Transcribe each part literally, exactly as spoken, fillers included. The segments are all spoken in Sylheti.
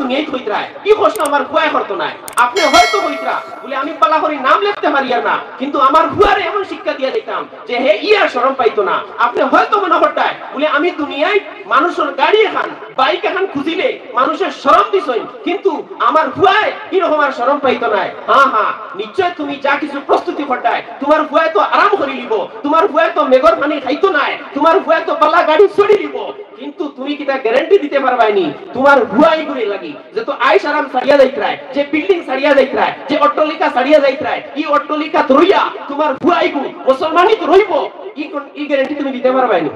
দুনিয়াইত কইতরায়, ই প্রশ্ন আমার ফুয়ায় করতো নায়। আপনে হয়তো কইতরা বুলে, "আমি বালা করি নাম লেখতে পারিয়ার না, কিন্তু আমার ফুয়ারে এমন শিক্ষা দিয়া যাইতাম যে হে ই আর শরম পাইতো না।" আপনে হয়তো মনো করতায় বুলে, "আমি দুনিয়াইত মানুষর গাড়ি এখান, বাইক এখান খুজিলে মানুষে শরম দিছইন, কিন্তু আমার ফুয়ায় ই রকম আর শরম পাইতো নায়।" হ্যাঁ, হ্যাঁ, নিশ্চয় তুমি যা কিছু প্রস্তুতি করতায়, তুমার ফুয়ায় তো আরাম করি লিবো, তুমার ফুয়ায় তো মেঘর পানি খাইতো নায়, তুমার ফুয়ায় তো বালা গাড়ি চড়ি লিবো, কিন্তু তুমি কিতা গ্যারান্টি দিতে পারবায়নি তুমার ফুয়া ইগুরে লাগি? যে তো আইশ আরাম ছাড়িয়া যাইতরায়, যে বিল্ডিং ছাড়িয়া যাইতরায়, যে অট্টালিকা ছাড়িয়া যাইতরায়, ই অট্টালিকাত রইয়া তুমার ফুয়া ইগু মুসলমানিত রইবো, ই কোন, ই গ্যারান্টি তুমি দিতে পারবায়নি?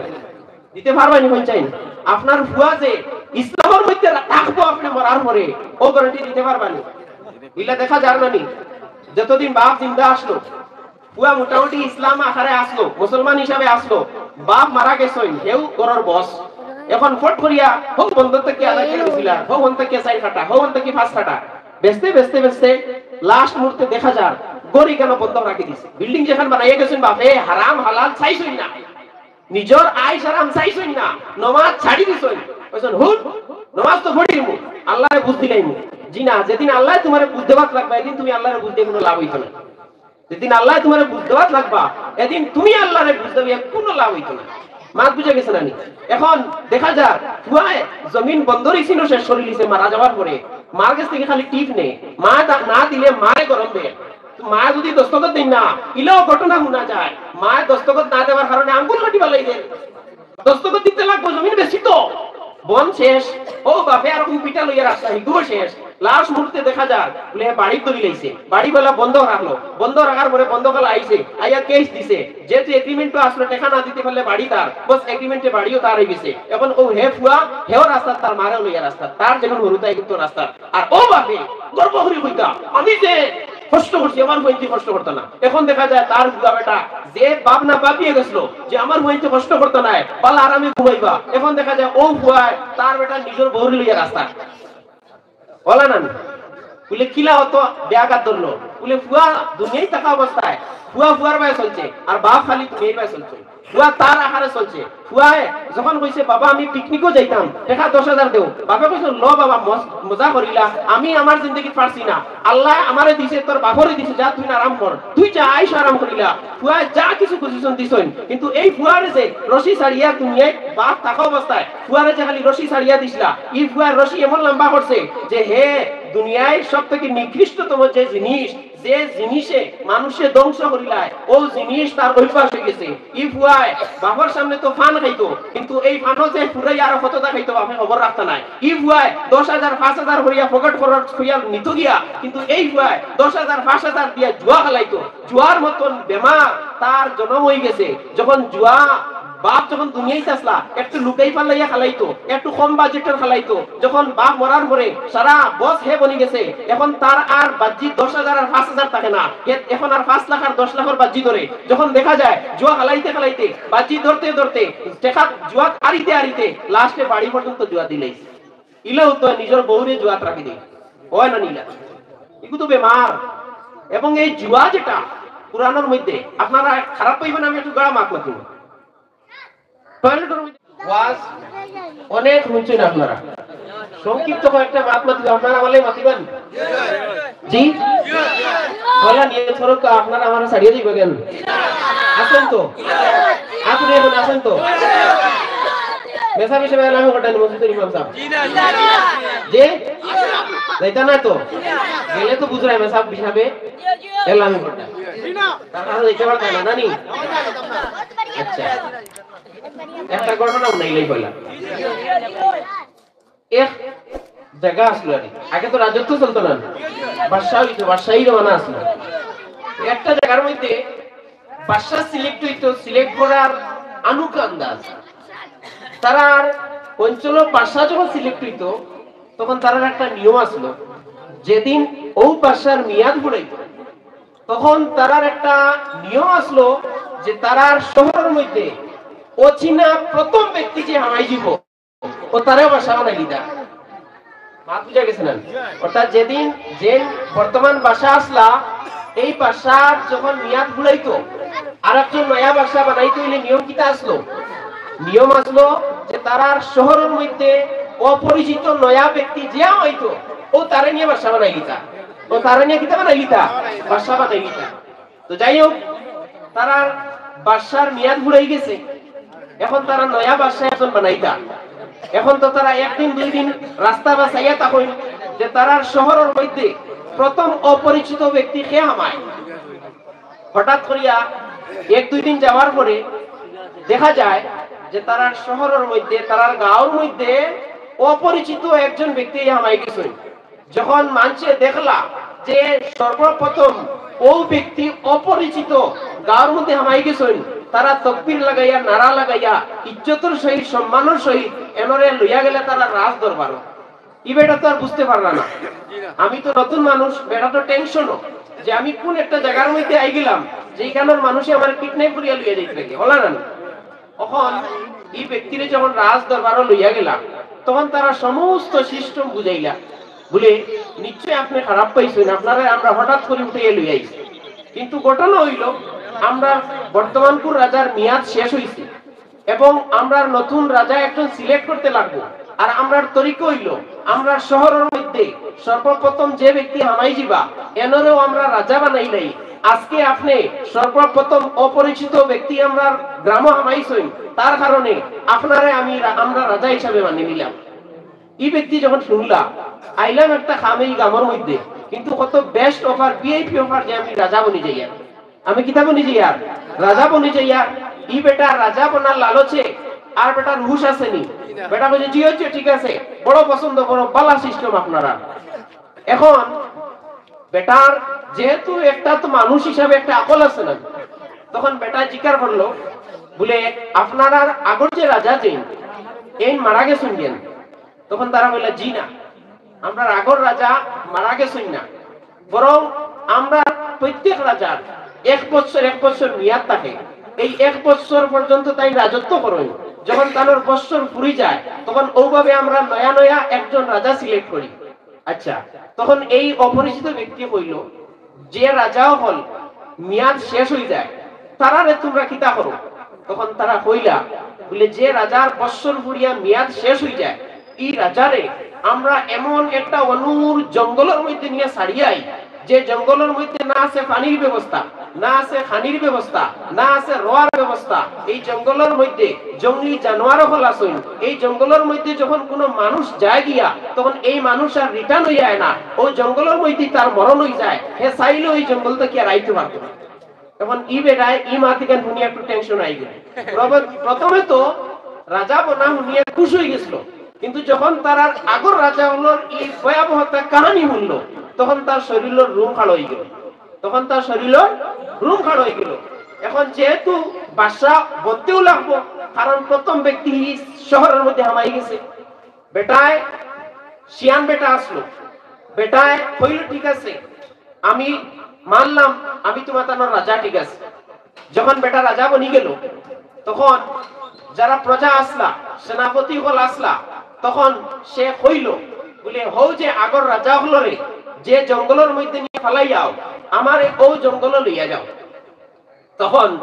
দিতে পারবায়নি? কইন চাইন, আপনার ফুয়া যে ইসলামর মধ্যে রা-, থাকবো আপনে মরার পরে, অউ গ্যারান্টি দিতে পারবায়নি? ইলা দেখা যার না নি, যতদিন বাপ জিন্দা আছলো, ফুয়া মোটামুটি ইসলাম আকারে আছলো, মুসলমান হিসাবে আছলো, বাপ মারা গেছইন, হেউ ঘরর বস। এখন ফট করিয়া হউ বন্দর থাকি আদায় করি দিছিলা, হউ হন থাকি চাইর কাটা, হউ হন থাকি পাঁচ কাটা, বেচতে, বেচতে, বেচতে লাস্ট মুহূর্তে দেখা যার ঘর ইখানো বন্ধক রাখি দিছে। বিল্ডিং যেখান বানাইয়া গেছইন বাপে, হারাম হালাল চাইছইন না, নিজর আইশ আরাম চাইছইন না, নমাজ ছাড়ি দিছইন। কইছইন, "হুন, নমাজ তো পড়িমু, আল্লারে বুঝ দিলাইমু।" জি না, যেদিন আল্লায় তুমারে বুঝ দেওয়াত লাগবা, এদিন তুমি আল্লারে বুঝ দিয়া কুনু লাভ অইতো না। যেদিন আল্লায় তুমারে বুঝ দেওয়াত লাগবা, এদিন তুমি আল্লারে বুঝ দেওয়া কুনু লাভ অইতো না। মাত বুঝা গেছে না নি? এখন দেখা যার, ফুয়ায় জমিন বন্দর ইখানও শেষ করি লিছে মারা যাওয়ার পরে। মার গেছ থাকি খালি টিপ নেয়, মায় দা-, না দিলে মারে গরম দেয়। তো মায় যুদি দস্তখত দেইন না, ইলাও ঘটনা হুনা যায়, মায় দস্তখত না দেওয়ার কারণে আঙ্গুল কাটি ফালাই দেয়। দস্তখত দিতে লাগবো, জমিন বেচিতো, বন শেষ, অউ বাপে আর অউ ভিটা লইয়া রাস্তা, হিগুও শেষ। লাস্ট মুহূর্তে দেখা যার বুলে হে বাড়িত ধরি লাইছে, বাড়িওয়ালা বন্ধক রাখলো, বন্ধক রাখার পরে বন্ধকআলা আইছে, আইয়া কেস দিছে, যেহেতু এগ্রিমেন্টও আছলো, টেকা না দিতে পারলে বাড়ি তার, বস এগ্রিমেন্টে বাড়িও তার অইগেছে। এখন অউ হে ফুয়া, হেও রাস্তাত, তার মারেও লইয়া রাস্তাত, তার যেখান হুরুতা এগুন তো রাস্তাত। আর অউ বাপে গর্ব করি কইতা, "আমি যে কষ্ট করছি, আমার ফুয়াইন্তে কষ্ট করতা না।" এখন দেখা যায় তার ফুয়া বেটা যে ভাবনা ভাবিয়ে গেছলো যে আমার ফুয়াইন্তে কষ্ট করতা নায়, বালা আরামে ঘুমাইবা, এখন দেখা যায় অউ ফুয়ায় তার বেটা নিজর বউরে লইয়া রাস্তাত। অলা না নি? বুলে, "কিলা অত ব্যাঘাত ধরলো?" বুলে, "ফুয়া দুনিয়াইত থাকা অবস্থায় ফুয়া ফুয়ার বায় চলছে, আর বাপ খালি দুনিয়ার বায় চলছে। ফুয়া তার আকারে চলছে। ফুয়ায় যখন কইছে, 'বাবা, আমি পিকনিকও যাইতাম, টেকা দশ হাজার দেও,' বাপে কইছে, 'ল বাবা, মজ-, মজা করিলা, আমি আমার জিন্দেগিত পারছি না, আল্লায় আমারে দিছে, তোর বাপরে দিছে, যা তুই আরাম কর, তুই যা আইশ আরাম করিলা।' ফুয়ায় যা কিছু খুজিছইন দিছইন, কিন্তু এই ফুয়ারে যে রশি ছাড়িয়া দুনিয়াইত বাপ থাকা অবস্থায় ফুয়ারে যে খালি রশি ছাড়িয়া দিছলা, ই ফুয়ার রশি এমন লম্বা করছে যে হে দুনিয়ার সব থাকি নিকৃষ্টতম যে জিনিস, যে জিনিসে মানুষে ধ্বংস করিলায়, অউ জিনিস তার অভ্যাস অইগেছে। ই ফুয়ায় বাপর সামনে তো পান খাইতো, কিন্তু এই পানও যে ফুরাইয়া আরো কততা খাইতো, বাপে খবর রাখতা নায়। ই ফুয়ায় দশ হাজার, পাঁচ হাজার করিয়া পকেট খরচ করিয়া নিতো গিয়া, কিন্তু এই ফুয়ায় দশ হাজার, পাঁচ হাজার দিয়া জুয়া খেলাইতো। জুয়ার মতন বেমার তার জনম অইগেছে। যখন জুয়া, বাপ যখন দুনিয়াইত আছলা, একটু লুকাই ফালাইয়া খেলাইতো, একটু কম বাজেটর খেলাইতো। যখন বাপ মরার পরে সারা বস হে বনি গেছে, এখন তার আর বাহ্যিক দশ হাজার আর পাঁচ হাজার থাকে না, এ-, এখন আর পাঁচ লাখ আর দশ লাখর বাহ্যিক ধরে। যখন দেখা যায় জুয়া খেলাইতে খেলাইতে, বাহ্যিক ধরতে ধরতে, টেকা জুয়া আরিতে আরিতে লাস্টে বাড়ি পর্যন্ত জুয়া দিলাইছে। ইলাও তো নিজর বউরে জুয়াত রাখি দেয়, অয় না নি ইলা? ইগু তো বেমার। এবং এই জুয়া যেটা কোরআনর মধ্যে, আপনারা খারাপ পাইবেন, আমি একটু গাড়া মাত মাতিমু। টয়লেটর মধ্যে ওয়াজ অনেক হুনছইন আপনারা, সংক্ষিপ্ত কয়েকটা মাত মাতিমু, আপনারা আমারে মাতিবেন? জি? পয়লা নিয়ত করউক্কা, আপনারা আমারে ছাড়িয়া দিবা কেনে? আছইন তো? আপনি এখন আছইন তো? মেসাব হিসাবে এলামি করতা নি মসজিদর ইমাম সাব? জি? যাইতা না তো? গেলে তো বুঝরায় মেসাব হিসাবে এলামি করতা। তার কারণে যাইতা পারতা না, না নি? আচ্ছা। একটা ঘটনা হুনাইলাই পয়লা। এক জাগা আছলো আর কি। আগে তো রাজত্ব চলতো না। বাদশাহ অইতো, বাদশাহী জমানা আছলো। একটা জাগার মধ্যে বাদশাহ সিলেক্ট অইতো, সিলেক্ট করার আনুকা আন্দাজ। তারার অঞ্চলর বাদশাহ যখন সিলেক্ট অইতো, তখন তারার একটা নিয়ম আছলো, যেদিন অউ বাদশার মেয়াদ ফুরাইতো, তখন তারার একটা নিয়ম আছলো যে তারার শহরর মধ্যে অচিনা প্রথম ব্যক্তি যে হামাই যিবো, অউ তারে বাদশা বানাই দিতা। মাত বুঝা গেছে না? অর্থাৎ যেদিন, যেন বর্তমান বাদশা আছলা, এই বাদশার যখন মেয়াদ ফুরাইতো, আরেকজন নয়া বাদশা বানাইতে অইলে নিয়ম কিতা আছলো? নিয়ম আছলো যে তারার শহরর মধ্যে অপরিচিত নয়া ব্যক্তি যে হামাইতো, ও তারে নিয়া বাদশা বানাইলিতা। ও তারে নিয়া কিতা বানাইলিতা? বাদশা বানাইলিতা। তো যাই হোক, তারার বাদশার মেয়াদ ফুরাই গেছে। এখন তারা নয়া বাদশা একজন বানাইতা। এখন তো তারা একদিন দুই দিন রাস্তা বায় চাইয়া থাকইন যে তারার শহরর মধ্যে প্রথম অপরিচিত ব্যক্তি কে হামায়। হঠাৎ করিয়া এক দুই দিন যাওয়ার পরে দেখা যায় যে তারার শহরর মধ্যে, তারার গাঁওর মধ্যে অপরিচিত একজন ব্যক্তি হামাই গেছইন। যখন মানষে দেখলা যে সর্বপ্রথম ও ব্যক্তি অপরিচিত গাঁওর মধ্যে হামাই গেছইন, তারা তকবির লাগাইয়া, নারা লাগাইয়া, ইজ্জতর সহিত, সম্মানর সহিত এনরে লইয়া গেলা তারার রাজ দরবারো। ই বেটা তো আর বুঝতে পারলা না, আমি তো নতুন মানুষ, বেটা তো টেনশনও যে আমি কোন একটা জাগার মধ্যে আই গেলাম যে ইখানর মানষে আমারে কিডন্যাপ করিয়া লইয়া যাইতে লাগে, হলা না? অখন ই ব্যক্তিরে যখন রাজ দরবারো লইয়া গেলা, তখন তারা সমস্ত সিস্টেম বুঝাইলা, বুলে, "নিশ্চয় আপনে খারাপ পাইছইন, আপনারে আমরা হঠাৎ করি উঠাইয়া লইয়া আইছি। কিন্তু ঘটনা অইলো, আমরার বর্তমানকুর রাজার মেয়াদ শেষ অইছে এবং আমরার নতুন রাজা একজন সিলেক্ট করতে লাগবো। আর আমরার তরিকা অইলো, আমরার শহরর মধ্যে সর্বপ্রথম যে ব্যক্তি হামাই যিবা, এনরেউ আমরা রাজা বানাইলাই। আজকে আপনে সর্বপ্রথম অপরিচিত ব্যক্তি আমরার গ্রামো হামাইছইন, তার কারণে আপনারে আমি রা-, আমরা রাজা হিসাবে মানি নিলাম।" ই ব্যক্তি যখন শুনলা, "আইলাম একটা কামে ই গ্রামর মধ্যে, কিন্তু কত বেস্ট অফার, ভিআইপি অফার যে আমি রাজা বনি যাইয়ার।" আমি কিতা বনি যাইয়ার? রাজা বনি যাইয়ার। ই বেটা রাজা বনার লালচে আর বেটার হুশ আছে নি? বেটা কইছে, "জি অয়, জি অয়, ঠিক আছে, বড় পছন্দ, বড় বালা সিস্টেম আপনারা।" এখন বেটার যেহেতু একটা তো মানুষ হিসাবে একটা আকল আছে না, তখন বেটা জিকার করলো, বুলে, "আপনারার আগর যে রাজা যেইন, এইন মারা গেছইন কেন?" তখন তারা কইলা, "জি না, আমরার আগর রাজা মারা গেছইন না, বরং আমরার প্রত্যেক রাজার এক বছর, এক বছর মেয়াদ থাকে। এই এক বছর পর্যন্ত তাইন রাজত্ব করইন, যখন তানর বছর ফুরি যায়, তখন অউভাবে আমরা নয়া নয়া একজন রাজা সিলেক্ট করি।" আচ্ছা, তখন এই অপরিচিত ব্যক্তি কইলো, "যে রাজা অকল মেয়াদ শেষ অই যায়, তারারে তুমরা কিতা করো?" তখন তারা কইলা, বুলে, "যে রাজার বছর ফুরিয়া মেয়াদ শেষ অই যায়, ই রাজারে আমরা এমন একটা অনুর জঙ্গলর মধ্যে নিয়া ছাড়িয়াই, যে জঙ্গলর মধ্যে না আছে পানির ব্যবস্থা, না আছে খানির ব্যবস্থা, না আছে রোয়ার ব্যবস্থা। এই জঙ্গলর মধ্যে জঙ্গলি জানোয়ার অকল আছইন। এই জঙ্গলর মধ্যে যখন কোনো মানুষ যায় গিয়া, তখন এই মানুষ আর রিটার্ন অইয়া আয় না। অউ জঙ্গলর মধ্যে তার মরণ অই যায়। হে চাইলেও এই জঙ্গল থাকি আর আইতে পারতো না।" তখন ই বেটায় ই মাত ইখান হুনিয়া একটু টেনশন আই গেল। প্রব-, প্রথমে তো রাজা বনা হুনিয়া খুশ অই গেছিল, কিন্তু যখন তারার আগর রাজা অকলর ই ভয়াবহতা কাহিনী হুনলো, তখন তার শরীরর রুম খাড়া অই গেল। তখন তার শরীরর রুম খাড়া অই গেল। এখন যেহেতু বাদশা বনতেউ লাগবো, কারণ প্রথম ব্যক্তি ই শহরর মধ্যে হামাই গেছে। বেটায় শিয়ান বেটা আছলো, বেটায় কইলো, "ঠিক আছে, আমি মানলাম, আমি তুমার তানর রাজা, ঠিক আছে।" যখন বেটা রাজা বনি গেল, তখন যারা প্রজা আছলা, সেনাপতি অকল আছলা, তখন সে কইলো, বুলে, "হউ যে আগর রাজা অকলরে যে জঙ্গলর মধ্যে নিয়া ফালাইয়াও, আমারে অউ জঙ্গলো লইয়া যাও।" তখন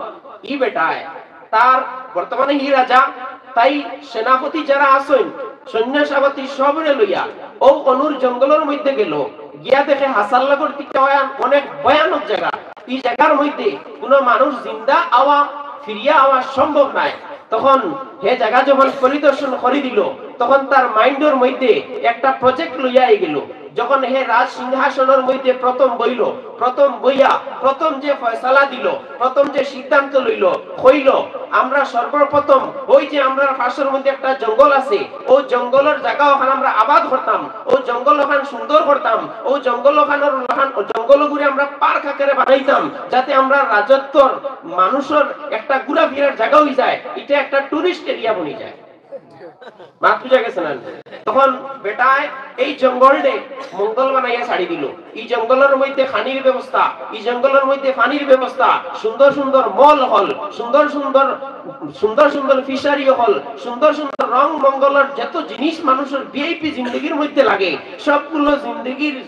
ই বেটায়, তার বর্তমানে হি রাজা, তাই সেনাপতি যারা আছইন, সৈন্য সাবাতি সবরে লইয়া অউ অনুর জঙ্গলর মধ্যে গেল। গিয়া দেখে হাছার লাগর দিকে অনেক ভয়ানক জাগা। ই জাগার মধ্যে কোনো মানুষ জিন্দা আওয়া, ফিরিয়া আওয়া সম্ভব নায়। তখন হে জাগা যখন পরিদর্শন করি দিল, তখন তার মাইন্ডর মধ্যে একটা প্রজেক্ট লইয়া আই গেল। যখন হে রাজ সিংহাসনর মধ্যে প্রথম বইল, প্রথম বইয়া প্রথম যে ফয়সালা দিল, প্রথম যে সিদ্ধান্ত লইল, কইল, "আমরা সর্বপ্রথম অউ যে আমরার পাশর মধ্যে একটা জঙ্গল আছে, অউ জঙ্গলর জাগা অখান আমরা আবাদ করতাম, অউ জঙ্গল অখান সুন্দর করতাম, অউ জঙ্গল অখানর, অখান, জঙ্গলগুরে আমরা পার্ক আকারে বানাইতাম, যাতে আমরার রাজত্বর মানুষর একটা ঘুরাফিরার জাগা অই যায়, ইটা একটা টুরিস্ট এরিয়া বনি যায়।" মাত বুঝা গেছে না? তখন বেটায় এই জঙ্গলরে মঙ্গল বানাইয়া ছাড়ি দিল। ই জঙ্গলর মধ্যে খানির ব্যবস্থা, ই জঙ্গলর মধ্যে পানির ব্যবস্থা, সুন্দর সুন্দর মল অকল, সুন্দর সুন্দর, সুন্দর সুন্দর ফিশারি অকল, সুন্দর সুন্দর রং মঙ্গলর যত জিনিস মানুষর ভিআইপি জিন্দেগির মধ্যে লাগে, সবগুলো জিন্দেগির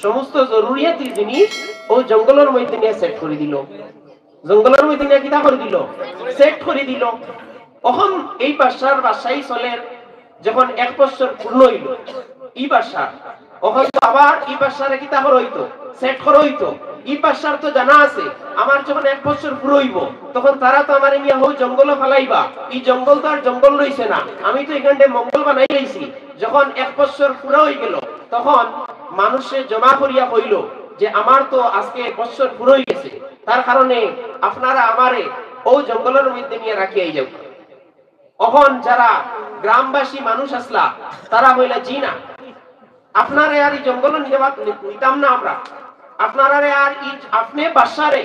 সমস্ত জরুরিয়াতি জিনিস অউ জঙ্গলর মধ্যে নিয়া সেট করি দিল। জঙ্গলর মধ্যে নিয়া কিতা করি দিল? সেট করি দিল। অখন এই বাদশার বাদশাই চলের, যখন এক বছর পূর্ণ অইল, ই বাদশার, অখন তো আবার ই বাদশারে কিতা করা অইতো? সেট করা অইতো। ই বাদশার তো জানা আছে, আমার যখন এক বছর পুরা অইবো, তখন তারা তো আমারে নিয়া হউ জঙ্গলো ফালাইবা। ই জঙ্গল তো আর জঙ্গল রইছে না, আমি তো ইখানরে মঙ্গল বানাই লাইছি। যখন এক বছর পুরা অই গেল, তখন মানুষে জমা করিয়া কইল যে, "আমার তো আজকে এক বছর পুরা অই গেছে, তার কারণে আপনারা আমারে অউ জঙ্গলর মধ্যে নিয়া রাখিয়া যাও।" অখন যারা গ্রামবাসী মানুষ আছলা, তারা কইলা, "জি না, আপনারে আর ই জঙ্গলো নিতাম না আমরা, আপনারারে আর ই, আপনে বাদশারে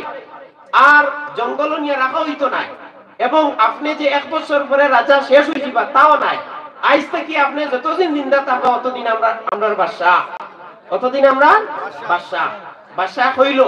আর জঙ্গলো নিয়া রাখা অইতো নায়, এবং আপনে যে এক বছর পরে রাজা শেষ অই যিবা, তাও নায়। আইজ থাকি আপনে যতদিন জিন্দা থাকবা, অতদিন আমরা, আমরার বাদশা, অতদিন আমরার বাদশা।" বাদশা কইল,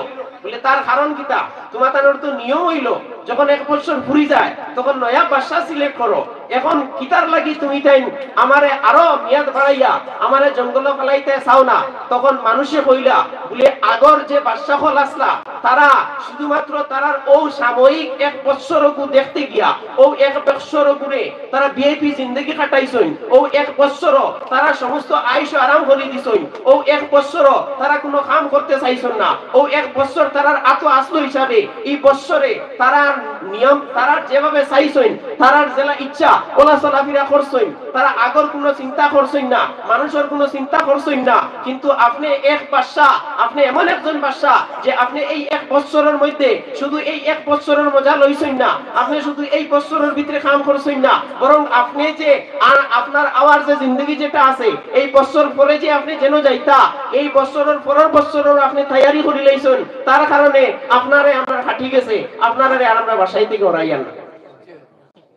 বুলে, "তার কারণ কিতা? তুমাতানর তো নিয়ম অইল, যখন এক বছর ফুরি যায়, তখন নয়া বাদশা সিলেক্ট করো। এখন কিতার লাগি তুমি তাইন আমারে আরো মেয়াদ বাড়াইয়া আমারে জঙ্গলো ফালাইতে চাও না?" তখন মানুষে কইলা, বুলে, "আগর যে বাদশা অকল আছলা, তারা শুধুমাত্র তারার অউ সাময়িক এক বছরগু দেখতে গিয়া, অউ এক বছরগুরে তারা ভিআইপি জিন্দেগি কাটাইছইন, অউ এক বছর তারা সমস্ত আইশ আরাম করি দিছইন, অউ এক বছর তারা কুনু কাম করতে চাইছইন না, অউ এক বছর তারার আতো আছলো হিসাবে, ই বছরে তারার নিয়ম, তারার যেভাবে চাইছইন, তারার যেলা ইচ্ছা, অলা চলাফিরা করছইন, তারা আগর কুনু চিন্তা করছইন না, মানুষর কুনু চিন্তা করছইন না। কিন্তু আপনে এক বাদশা, আপনে এমন একজন বাদশা যে আপনে এই এক বছরর মধ্যে শুধু এই এক বছরর মজা লইছইন না, আপনে শুধু এই বছরর ভিতরে কাম করছইন না, বরং আপনে যে আ-, আপনার আওয়ার যে জিন্দেগি যেটা আছে, এই বছর পরে যে আপনে যেন যাইতা, এই বছরর পরর বছরর আপনে তৈয়ারি করি লাইছইন, তার কারণে আপনারে আমরা কাটি গেছে, আপনারে আর আমরা বাদশাই থাকি হরাইয়ার না।"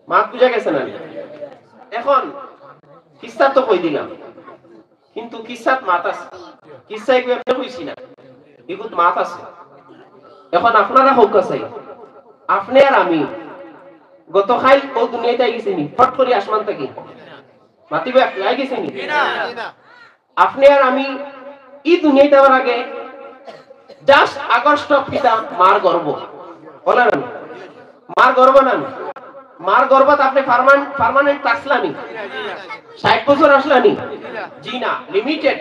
মাত বুঝা গেছে না? এখন কিচ্ছা তো কই দিলাম, কিন্তু কিচ্ছাত মাত আছে। কিচ্ছা এগু এমনে কইছি না, এগুত মাত আছে। এখন আপনারা কউক্কা চাই, আপনে আর আমি গতকাইল অউ দুনিয়াত আইগেছি নি, ফট করি আসমান থাকি? মাতিবা, আইগেছি নি? আপনে আর আমি ই দুনিয়াত আওয়ার আগে just আগর stop কিতা? মার গর্ভ। অলা না নি? মার গর্ভ না নি? মার গর্ভত আপনে পার্মান-, পার্মানেন্ট আছলা নি? ষাইট বছর আছলা নি? জি না, লিমিটেড।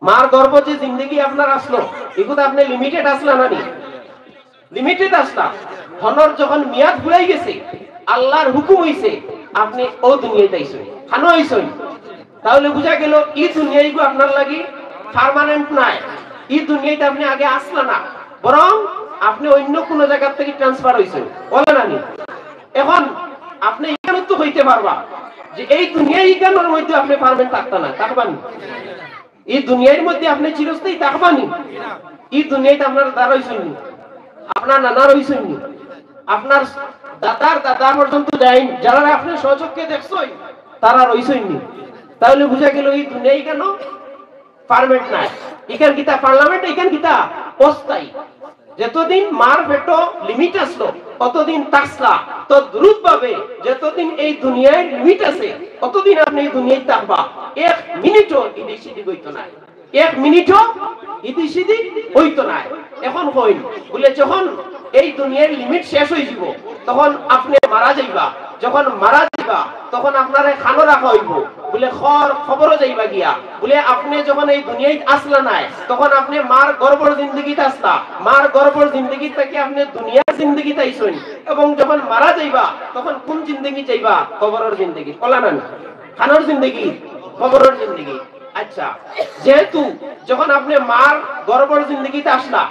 মার গর্ভত যে জিন্দেগি আপনার আছলো, এগুত আপনে লিমিটেড আছলা না নি? লিমিটেড আছলা। হনর যখন মেয়াদ ফুরাই গেছে, আল্লার হুকুম অইছে, আপনে অউ দুনিয়াত আইছইন, কানো আইছইন। তাইলে বুঝা গেল, ই দুনিয়াইগু আপনার লাগি পার্মানেন্ট নায়। ই দুনিয়াত আপনে আগে আছলা না, বরং আপনে অইন্য কুনু জাগার থাকি ট্রান্সফার অইছইন, অলা না নি? এখন আপনে ইখানত্ত কইতে পারবা যে এই দুনিয়া ইখানর মধ্যে আপনে পার্মানেন্ট থাকতা না, থাকবা নি? ই দুনিয়ার মধ্যে আপনে চিরস্থায়ী থাকবা নি? ই দুনিয়াত আপনার দাদা রইছইন নি? আপনার নানা রইছইন নি? আপনার দাদার দাদা পর্যন্ত যাইন, যারারে আপনে স্বচক্ষে দেখছইন, তারা রইছইন নি? তাইলে বুঝা গেল ই দুনিয়া ইখান পার্মানেন্ট নায়। ইখান কিতা পার্মানেন্ট, ইখান কিতা অস্থায়ী। যতদিন মার পেটো লিমিট আছলো, অতদিন থাকছলা। তদ্রূপ ভাবে যতদিন এই দুনিয়ার লিমিট আছে, অতদিন আপনে ই দুনিয়াত থাকবা। এক মিনিটও ইদিক সিদিক অইতো নায়, এক মিনিটও ইদিক সিদিক অইতো নায়। এখন কইন, বুলে, যখন এই দুনিয়ার লিমিট শেষ অই যিবো, তখন আপনে মারা যাইবা। যখন মারা যাইবা, তখন আপনারে কানো রাখা অইবো। বুলে, কর-, কবরো যাইবা গিয়া। বুলে, আপনে যখন এই দুনিয়াত আছলা নায়, তখন আপনে মার গর্ভর জিন্দেগিত আছলা। মার গর্ভর জিন্দেগিত থাকি আপনে দুনিয়ার জিন্দেগিত আইছইন। এবং যখন মারা যাইবা, তখন কুন জিন্দেগিত যাইবা? কবরর জিন্দেগিত। অলা না নি? কানর জিন্দেগিত? কবরর জিন্দেগিত। আচ্ছা, যেহেতু যখন আপনে মার গর্ভর জিন্দেগিত আছলা,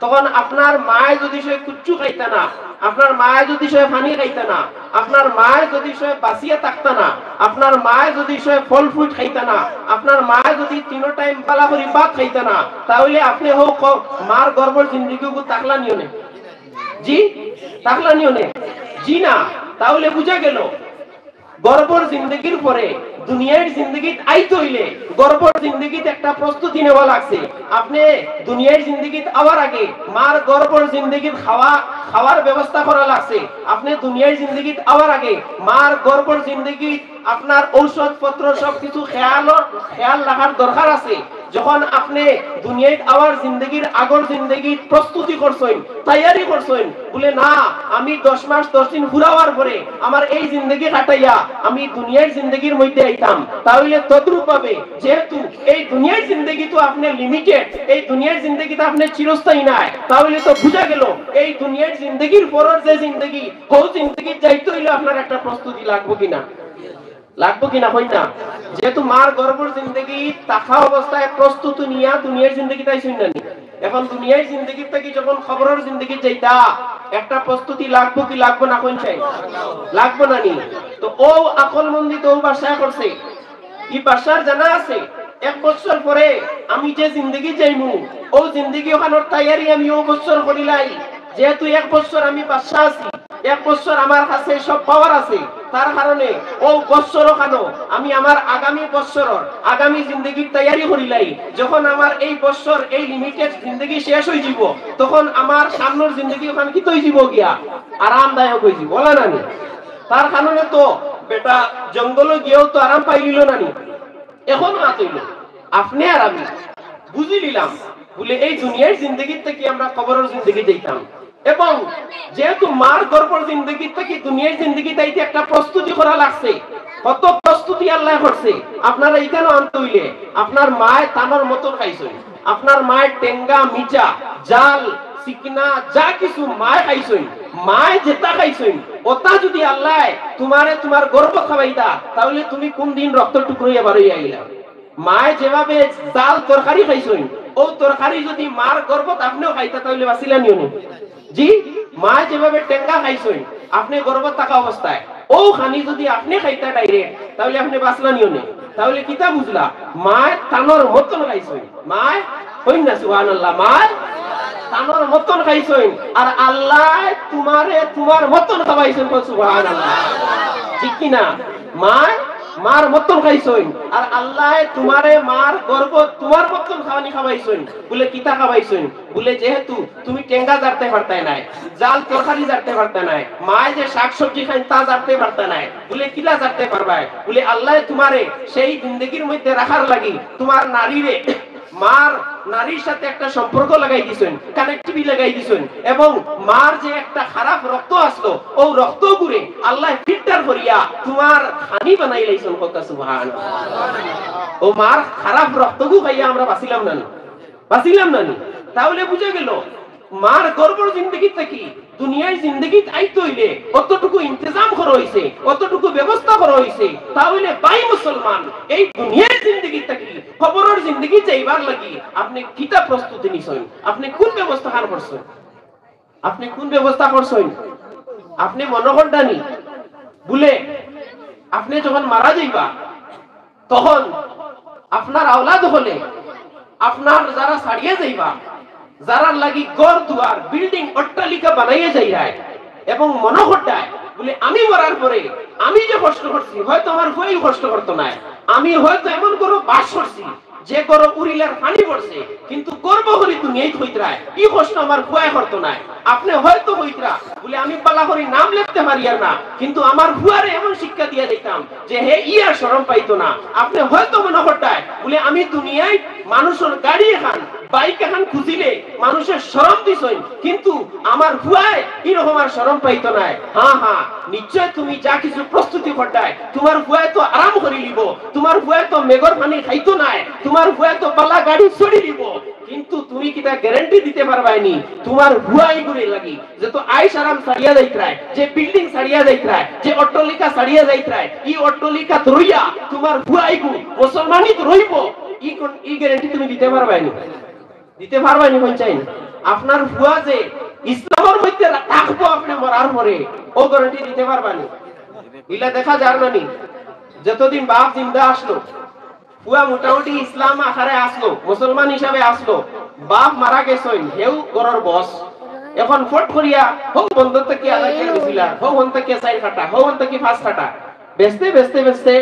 তখন আপনার মায়ে যদি সে কুচ্ছু খাইতা না, আপনার মায়ে যদি সে পানি খাইতা না, আপনার মায়ে যদি সে বাঁচিয়া থাকতা না, আপনার মায়ে যদি সে ফল fruit খাইতা না, আপনার মায়ে যদি তিনো টাইম বালা করি ভাত খাইতা না, তাইলে আপনে হউ ক-, মার গর্ভর জিন্দেগিগু থাকলা নি অনে? জি, থাকলা নি অনে? জি না। তাইলে বুঝা গেল, গর্ভর জিন্দেগির পরে দুনিয়ার জিন্দেগিত আইতে অইলে গর্ভর জিন্দেগিত একটা প্রস্তুতি নেওয়া লাগছে। আপনে দুনিয়ার জিন্দেগিত আওয়ার আগে মার গর্ভর জিন্দেগিত খাওয়া, খাওয়ার ব্যবস্থা করা লাগছে। আপনে দুনিয়ার জিন্দেগিত আওয়ার আগে মার গর্ভর জিন্দেগিত আপনার ঔষধপত্র সবকিছু খেয়াল, খেয়াল রাখার দরকার আছে। যখন আপনে দুনিয়াত আওয়ার জিন্দেগির আগর জিন্দেগিত প্রস্তুতি করছইন, তৈয়ারি করছইন, বুলে, "না, আমি দশ মাস দশ দিন ফুরাওয়ার পরে আমার এই জিন্দেগি কাটাইয়া আমি দুনিয়ার জিন্দেগির মধ্যে আইতাম", তাহলে তদ্রূপ ভাবে যেহেতু এই দুনিয়ার জিন্দেগি তো আপনে limited, এই দুনিয়ার জিন্দেগি তো আপনে চিরস্থায়ী নায়, তাহলে তো বুঝা গেল এই দুনিয়ার জিন্দেগির পরর যে জিন্দেগি, হউ জিন্দেগিত যাইতে অইলে আপনার একটা প্রস্তুতি লাগবো কিনা? লাগবো কিনা, কইন না? যেহেতু মার গর্ভর জিন্দেগি থাকা অবস্থায় প্রস্তুতি নিয়া দুনিয়ার জিন্দেগিত আইছইন না নি? এখন দুনিয়ার জিন্দেগি থাকি যখন কবরর জিন্দেগিত যাইতা, একটা প্রস্তুতি লাগবো কি লাগবো না, কইন চাই? লাগবো না নি? তো অউ আকলমন্দি তো অউ বাদশায় করছে। ই বাদশার জানা আছে, এক বছর পরে আমি যে জিন্দেগি যাইমু, অউ জিন্দেগি ওখানোর তৈয়ারি আমি অউ বছর করিলাই। যেহেতু এক বছর আমি বাদশা আছি, এক বছর আমার কাছে সব power আছে, তার কারণে অউ বছর ওখানো আমি আমার আগামী বছরর আগামী জিন্দেগির তৈয়ারি করিলাই। যখন আমার এই বছর, এই limited জিন্দেগি শেষ অইযিবো, তখন আমার সামনর জিন্দেগি ওখান কিতা অইযিবো গিয়া? আরামদায়ক অইযিবো, অলা না নি? তার কারণে তো বেটা জঙ্গলো গিয়াও তো আরাম পাইলিল না নি? এখন মাত অইল, আপনে আর আমি বুঝি নিলাম, বুলে এই দুনিয়ার জিন্দেগির থাকি আমরা কবরর জিন্দেগি যাইতাম, এবং যেহেতু মার গর্ভর জিন্দেগির থাকি দুনিয়ার জিন্দেগিত আইতে একটা প্রস্তুতি করা লাগছে, কত প্রস্তুতি আল্লায় করছে। আপনারা ইখানো আনতে অইলে আপনার মায় তানর মতন খাইছইন, আপনার মায় টেঙ্গা, মিঠা, জাল, চিকনা, যা কিছু মায় খাইছইন, মায় যেটা খাইছইন, ওটা যদি আল্লায় তুমারে তুমার গর্ভত খাবাইতা, তাহলে তুমি কোন দিন রক্তর টুকরা অইয়া বারইয়া আইলা? মায় যেভাবে জাল তরকারি খাইছইন, অউ তরকারি যদি মার গর্ভত আপনেও খাইতা, তাহলে বাঁচিলা নি অনে? জি, মায় যেভাবে টেঙ্গা খাইছইন, আপনে গর্ভত থাকা অবস্থায়, অউ খানি যদি আপনে খাইতা direct, তাহলে আপনে বাঁচলা নি অনে? তাহলে কিতা বুঝলা? মায় তানর মতন খাইছইন। মায়, কইন না সুবহানাল্লাহ, মায় তানর মতন খাইছইন, আর আল্লায় তুমারে তুমার মতন খাবাইছইন, কও সুবহানাল্লাহ। ঠিক কি না? মায় মার মতন খাইছইন, আর আল্লায় তুমারে মার গর্ভত তুমার মতন খাওয়ানি খাবাইছইন। বুলে, কিতা খাবাইছইন? বুলে, যেহেতু তুমি টেঙ্গা জারতে পারতায় নায়, জাল তরকারি জারতে পারতায় নায়, মায় যে শাক সবজি খাইন তা জারতে পারতায় নায়, বুলে, কিলা জারতে পারবায়? বুলে, আল্লায় তুমারে সেই জিন্দেগির মধ্যে রাখার লাগি তুমার নাড়িরে, মার নাড়ির সাথে একটা সম্পর্ক লাগাই দিছইন, connectivity লাগাই দিছইন, এবং মার যে একটা খারাপ রক্ত আছলো, অউ রক্তগুরে আল্লায় filter করিয়া তুমার খানি বানাইলাইছইন। কও সুবহানাল্লাহ। অউ মার খারাপ রক্তগু খাইয়া আমরা বাঁচিলাম না নি? বাঁচিলাম না নি? তাহলে বুঝা গেল, মার গর্ভর জিন্দেগি থাকি দুনিয়ার জিন্দেগিত আইতে অইলে অতটুকু ইন্তেজাম করা অইছে, অতটুকু ব্যবস্থা করা অইছে। তাহলে ভাই মুসলমান, এই দুনিয়ার জিন্দেগি থাকি কবরর জিন্দেগি যাইবার লাগি আপনে কিতা প্রস্তুতি নিছইন? আপনে কোন ব্যবস্থাখান করছইন? আপনে কোন ব্যবস্থা করছইন? আপনে মনো কররা নি বুলে আপনে যখন মারা যাইবা, তখন আপনার আওলাদ অকলে, আপনার যারা ছাড়িয়া যাইবা, যারার লাগি ঘর দুয়ার, building, অট্টালিকা বানাইয়া যাইরায় এবং মনো কররায় বুলে, "আমি মরার পরে আমি যে কষ্ট করছি, হয়তো আমার ফুয়ায় কষ্ট করতো নায়, আমি হয়তো এমন ঘরো বাস করছি যে ঘরো উরিলার পানি পড়ছে, কিন্তু গর্ব করি দুনিয়াত কইতরায়, ই কষ্ট আমার ফুয়ায় করতো নায়।" আপনে হয়তো কইতরা বুলে, "আমি বালা করি নাম লেখতে পারিয়ার না, কিন্তু আমার ফুয়ারে এমন শিক্ষা দিয়া যাইতাম যে হে ই আর শরম পাইতো না।" আপনে হয়তো মনো কররায় বুলে, "আমি দুনিয়াত মানুষর গাড়ি এখান, bike এখান খুজিলে মানুষে শরম দিছইন, কিন্তু আমার ফুয়ায় ই রকম আর শরম পাইতো নায়।" হ্যাঁ, হ্যাঁ, নিশ্চয় তুমি যা কিছু প্রস্তুতি কররায়, তুমার ফুয়ায় তো আরাম করি লিবো, তুমার ফুয়ায় তো মেঘর পানি খাইতো নায়, তুমার ফুয়ায় তো বালা গাড়ি চড়ি লিবো, কিন্তু তুমি কিতা guarantee দিতে পারবায় নি তুমার ফুয়া ইগুরে লাগি, যে তো আইশ আরাম ছাড়িয়া যাইতরায়, যে building ছাড়িয়া যাইতরায়, যে অট্টালিকা ছাড়িয়া যাইতরায়, ই অট্টালিকাত রইয়া তুমার ফুয়া ইগু মুসলমানিত রইবো, ই কোন, ই guarantee তুমি দিতে পারবায় নি? দিতে পারবায় নি? কইন চাইন, আপনার ফুয়া যে ইসলামর মধ্যে থাকবো আপনে মরার পরে, অউ guarantee দিতে পারবায় নি? ইলা দেখা যার না নি? যতদিন বাপ জিন্দা আছলো, ফুয়া মোটামুটি ইসলাম আকারে আছলো, মুসলমান হিসাবে আছলো, বাপ মারা গেছইন, হেউ ঘরর boss। এখন ফট করিয়া হউ বন্দর থাকি আদায় করে দিছিলা, হউ হন থাকি চাইর কাটা, হউ হন থাকি পাঁচ কাটা, বেচতে বেচতে বেচতে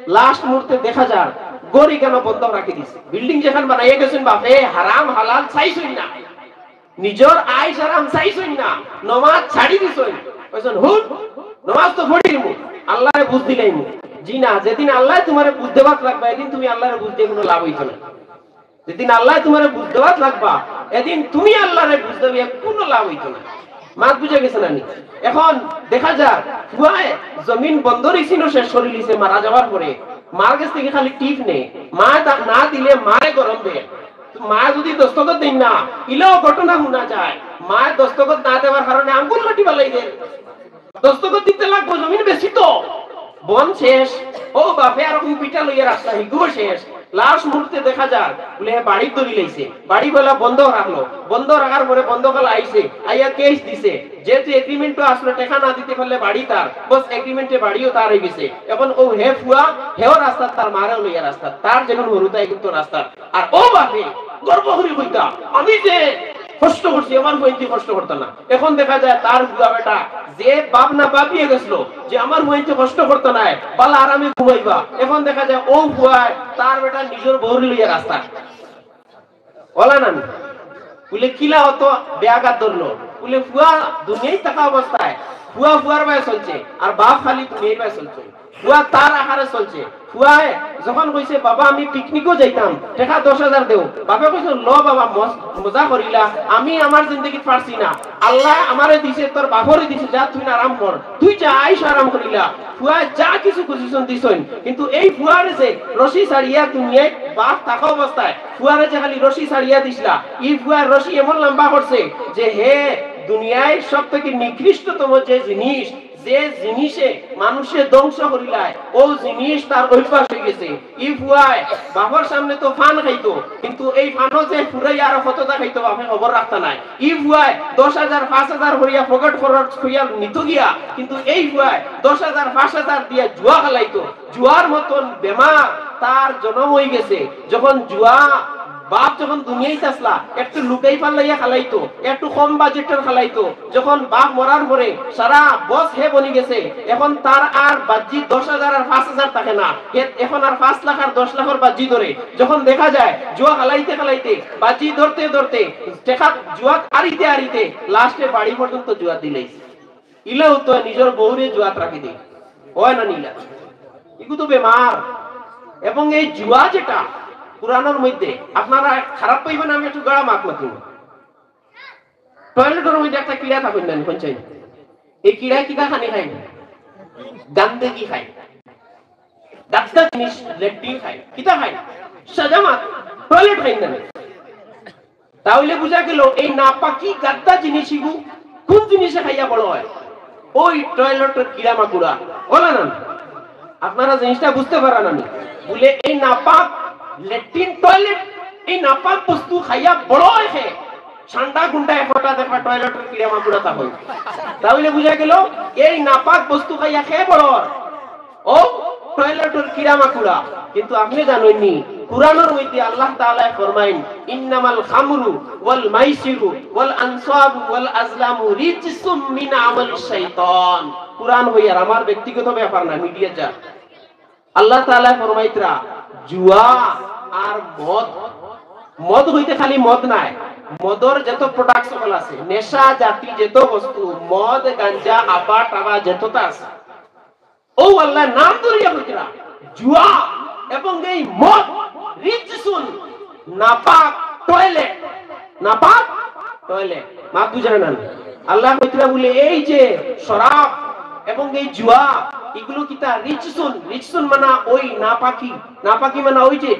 last মুহূর্তে দেখা যার ঘর ইখানো বন্ধক রাখি দিছে। Building যেখান বানাইয়া গেছইন বাপে, হারাম হালাল চাইছইন না, নিজর আইশ আরাম চাইছইন না, নমাজ ছাড়ি দিছইন। কইছইন, "হুন, নমাজ তো পড়িমু, আল্লাহরে বুঝ দিলাইমু।" জি না, যেদিন আল্লায় তুমারে বুঝ দেওয়াত লাগবা, এদিন তুমি আল্লাহরে বুঝ দিয়া কুনু লাভ অইতো না। যেদিন আল্লায় তুমারে বুঝ দেওয়াত লাগবা, এদিন তুমি আল্লাহরে বুঝ দেওয়া কুনু লাভ অইতো না। মাত বুঝা গেছে না নি? এখন দেখা যার, ফুয়ায় জমিন বন্দর ইসিনও শেষ করিলিছে মারা যাওয়ার পরে। মার গেছ থাকি খালি টিপ নে, মায় তা না দিলে মারে গরম দে। মায় যুদি দস্তখত দেইন না, ইলাও ঘটনা হুনা যায়। মায় দস্তখত না দেওয়ার কারণে আঙ্গুল কাটি ফালাই দেয়। দস্তখত দিতে লাগবো, জমিন বেচিতো। বন শেষ, অউ বাপে আর অউ ভিটা লইয়া রাস্তা, হিগুও শেষ। লাস্ট মুহূর্তে দেখা যার, বুলে হে বাড়িত ধরিলাইছে। বাড়িওয়ালা বন্ধক রাখলো, বন্ধক রাখার পরে বন্ধকআলা আইছে, আইয়া কেস দিছে, যেহেতু এগ্রিমেন্টও আসলো, টেকা না দিতে পারলে বাড়ি তার, বস এগ্রিমেন্টে বাড়িও তার অইগেছে। এখন অউ হে ফুয়া, হেও রাস্তাত, তার মারেও লইয়া রাস্তাত, তার যেগুন হুরুতা এগুন তো রাস্তাত। আর অউ বাপে গর্ব করি কইতা, "আমি যে কষ্ট করছি, আমার ফুয়াইন্তে কষ্ট করতা না।" এখন দেখা যায় তার ফুয়া বেটা যে বাপ না বাপিয়ে গেছিল যে আমার ফুয়াইন্তে কষ্ট করতা নায়, বালা আরামে ঘুমাইবা, এখন দেখা যায় অউ ফুয়ায় তার বেটা নিজর বউরে লইয়া রাস্তাত। অলা না নি? বুলে, "কিলা অত বেয়াঘাত ধরলো?" বুলে, "ফুয়া দুনিয়াত থাকা অবস্থায় ফুয়া ফুয়ার বায় চলছে, আর বাপ খালি দুনিয়ার বায় চলছে। ফুয়া তার আহারে চলছে। ফুয়ায় যখন কইছে, 'বাবা, আমি পিকনিকও যাইতাম, টেকা দশ হাজার দেও,' বাপে কইছে, 'ল বাবা, মজ-, মজা করিলা, আমি আমার জিন্দেগিত পারছি না, আল্লায় আমারে দিছে, তোর বাপরে দিছে, যা তুই আরাম কর, তুই যা আইশ আরাম করিলা।' ফুয়ায় যা কিছু খুজিছইন দিছইন, কিন্তু এই ফুয়ারে যে রশি ছাড়িয়া দুনিয়াত বাপ থাকা অবস্থায় ফুয়ারে যে খালি রশি ছাড়িয়া দিছলা, ই ফুয়ায় রশি এমন লম্বা করছে যে হে দুনিয়ার সব থাকি নিকৃষ্টতম যে জিনিস, যে জিনিসে মানুষরে ধ্বংস করিলায়, অউ জিনিস তার অভ্যাস অইগেছে। ই ফুয়ায় বাপর সামনে তো পান খাইতো, কিন্তু এই পানও যে ফুরাইয়া আরো কততা খাইতো, বাপে খবর রাখতা নায়। ই ফুয়ায় দশ হাজার, পাঁচ হাজার করিয়া পকেট খরচ করিয়া নিতো গিয়া, কিন্তু এই ফুয়ায় দশ হাজার, পাঁচ হাজার দিয়া জুয়া খেলাইতো। জুয়ার মতন বেমার তার জনম অইগেছে। যখন জুয়া, বাপ যখন দুনিয়াত আছলা, একটু লুকাই পাল্লাইয়া খেলাইতো, একটু কম বাজেটর খেলাইতো। যখন বাপ মরার পরে সারা বস হে বনি গেছে, এখন তার আর বাজি দশ হাজার আর পাঁচ হাজার থাকে না, হে এখন আর পাঁচ লাখ আর দশ লাখর বাজি ধরে। যখন দেখা যায় জুয়া খেলাইতে খেলাইতে, বাজি ধরতে ধরতে, টেকা জুয়াত আরিতে আরিতে লাস্টে বাড়ি পর্যন্ত জুয়া দিলাইছে। ইলাও তো নিজর বউরে জুয়াত রাখি দেয়, অয় না নি ইলা? ইগু তো বেমার। এবং এই জুয়া যেটা, কোরআনর মধ্যে, আপনারা খারাপ পাইবা না, আমি একটু গাড়া মাত মাতিমু। টয়লেটর মধ্যে একটা কিড়া থাকইন না নি, কইন চাই? এই কিড়ায় কিতা খানি খায়? গান্দেগি খায়, গাদ্দা জিনিস, লেট্রিন খায়, কিতা খায়? সাজামাত, টয়লেট খাইন না নি? তাইলে বুঝা গেল এই নাপাকি গাদ্দা জিনিস ইগু কোন জিনিসে খাইয়া বড় অয়? ওই টয়লেটর কিড়া মাকুড়া, অলা না? আপনারা জিনিসটা বুঝতে পাররা না নি? বুলে এই নাপাক লেট্রিন টয়লেট, এই নাপাক বস্তু খাইয়া বড় অয় কে? ঠান্ডা গুন্ডা একটা দেখা টয়লেটর কিড়া মাকুড়া তা অয়। তাইলে বুঝা গেল এই নাপাক বস্তু খাইয়া কে বড় অয়? ও টয়লেটর কিড়া মাকুড়া। কিন্তু আপনে জানইন নি, কোরআনর মধ্যে আল্লাহ তাআলায় ফরমাইন, "ইন্নামাল খামরু ওয়াল মাইসিরু ওয়াল আনসাবু ওয়াল আজলামু রিজসুম মিন আমালিশ শাইতান।" কোরআন কইয়ার, আমার ব্যক্তিগত ব্যাপার না, মিডিয়া যা। আল্লাহ তাআলায় ফরমাইতরা, জুয়া আর মদ, মদ কইতে খালি মদ নায়, মদর যত প্রোডাক্টস সকল আছে, নেশা জাতি যত বস্তু, মদ, গাঞ্জা, আবা, টাবা যততা আছে, ও আল্লাহ নাম ধরিয়া কইতরা, জুয়া এবং এই মদ, রিজসুন, নাপাক টয়লেট, নাপাক টয়লেট। মাত বুঝরা না? আল্লাহ কইতরা বুলে এই যে শরাব এবং এই জুয়া, ইগুলো কিতা? রিজসুন। রিজসুন মানে ওই নাপাকি, নাপাকি মানে ওই যে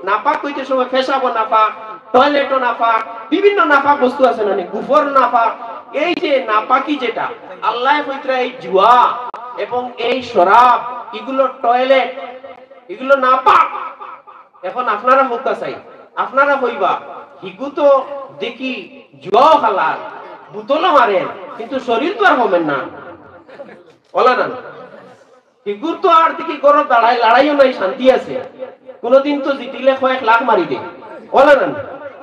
নাপাক কইতে সময় পেশাবও নাপাক, টয়লেটও নাপাক, বিভিন্ন নাপাক বস্তু আছে না নি, গোবর নাপাক। এই যে নাপাকি যেটা, আল্লাহ কইতরা এই জুয়া এবং এই শরাব, ইগুলো টয়লেট, ইগুলো নাপাক। এখন আপনারা কউক্কা চাই, আপনারা কইবা, "হিগু তো দেখি জুয়াও খেলার, বোতলও মারের, কিন্তু শরীর তো আর কমের না।" অলা না? হিগুর তো আর দেখি ঘরো দাঁড়ায়, লড়াইও নাই, শান্তি আছে। কোনোদিন তো জিতিলে কয়েক লাখ মারি দে। অলা না?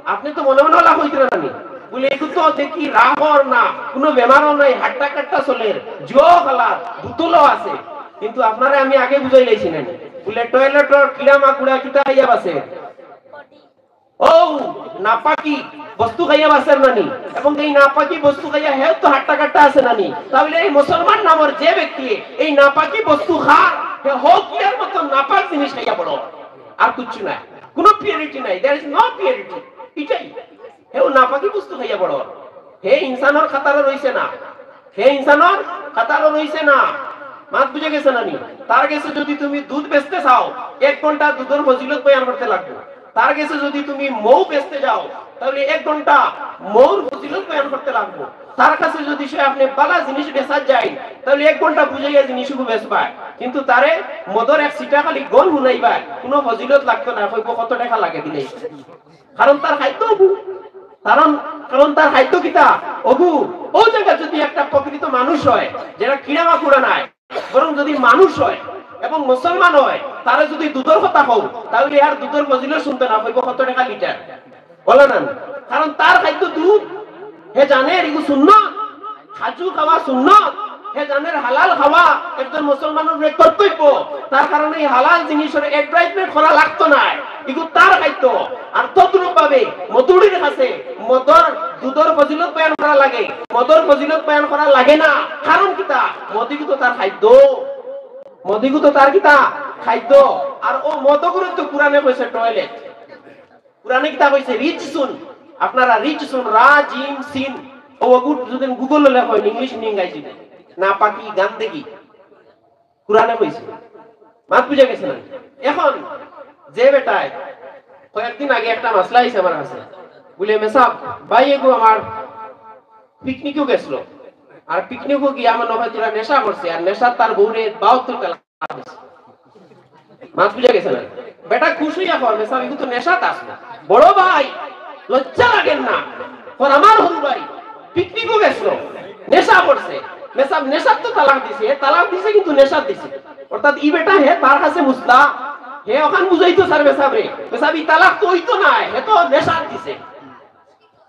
আপনে তো মনে মনে অলা কইতরা না নি? বুলে, "এগু তো দেখি রাগও না, কোনো বেমারও নাই, হাট্টা কাট্টা চলের, জুয়াও খেলার, বোতলও আছে।" কিন্তু আপনারে আমি আগে বুঝাইলাইছি না নি? বুলে, "টয়লেটর কিড়া মাকুড়া কিতা খাইয়া বাঁচে?" ও নাপাকি বস্তু খাইয়া বাঁচের নানি, এবং এই নাপাকি বস্তু খাইয়া হেও তো হাট্টা কাট্টা আছে নানি, তাহলে এই মুসলমান নামর যে ব্যক্তি এই নাপাকি বস্তু খার, হে হকিয়ার মতো নাপাক জিনিস খাইয়া বড়, আর কিচ্ছু নাই, কোনো পিউরিটি নাই, there is no purity। এটাই, হেও নাপাকি বস্তু খাইয়া বড়, হে ইনসানর কাতারো রইছে না, হে ইনসানর কাতারো রইছে না। মাত বুঝা গেছে নানি? তার গেছে যদি তুমি দুধ বেচতে চাও, এক ঘন্টা দুধর ফজিলত বয়ান করতে লাগবো। তার গেছে যদি তুমি মৌ বেচতে যাও, তাহলে এক ঘন্টা মৌর ফজিলত বয়ান করতে লাগবো। তার কাছে যদি সে আপনি বালা জিনিস বেচার যায়, তাহলে এক ঘন্টা বুঝাইয়া জিনিসগু বেচবায়। কিন্তু তারে মদর এক সিটা খালি গন হুনাইবায়, কোনো ফজিলত লাগতো না, কইবো কত টেকা লাগে দিলে। কারণ তার খাদ্য অগু, কারণ, কারণ তার খাদ্য কিতা? অগু। ও জায়গা যদি একটা প্রকৃত মানুষ হয়, যেটা কিড়া মাকুড়া নাই, বরং যদি মানুষ হয় এবং মুসলমান হয়, তারে যদি দুধর কথা কও, তাহলে আর দুধর ফজিলত শুনতে না, কইবো কত টেকা লিটার। বলে না, কারণ তার খাদ্য দুধ, হে জানে এগু সুন্নত, কাজু খাওয়া সুন্নত, হে জানে হালাল খাওয়া একজন মুসলমানর উপরে কর্তব্য। তার কারণে এই হালাল জিনিসর অ্যাডভার্টাইজমেন্ট করা লাগতো না, এগু তার খাদ্য। আর তদ্রূপ ভাবে মধুরীর কাছে মদর, দুধর ফজিলত বয়ান করা লাগে, মদর ফজিলত বয়ান করা লাগে না। কারণ কিতা? মদিগু তো তার খাদ্য, মদিগু তো তার কিতা? খাদ্য। আর ও মদগুরে তো কোরআনে কইছে টয়লেট। কোরআনে কিতা কইছে? রিজসুন। আপনারা রিজসুন, রা, জিম, সিন, ও গুড যদি গুগল লেখো, ইংলিশ নি ইংরাজি নি, নাপাকি, গান্দেগি। কোরআনে কইছে। মাত বুঝা গেছে না? এখন যে বেটায় কয়েকদিন আগে একটা মাসলা আইছে আমার কাছে, বলে, "মেসাব, ভাই এগু আমার পিকনিকও গেছিল, আর পিকনিকও গিয়া আমার নয় তোরা নেশা করছে, আর নেশা তার বউরে বাহাত্তর তালাক দিছে।" মাত বুঝা গেছে না? বেটা খুশ হইয়া কর, "মেসাব, এগু তো নেশাত আসলো, বড় ভাই, লজ্জা লাগের না? কর আমার হরু ভাই পিকনিকও গেছিল, নেশা করছে, মেসাব নেশাত তো তালাক দিছে, এ তালাক দিছে কিন্তু নেশাত দিছে।" অর্থাৎ ই বেটা হে তার কাছে মুসলা, হে ওখান বুঝাইতো স্যার মেসাব রে, "মেসাব, ই তালাক তো হইতো না, হে তো নেশাত দিছে।"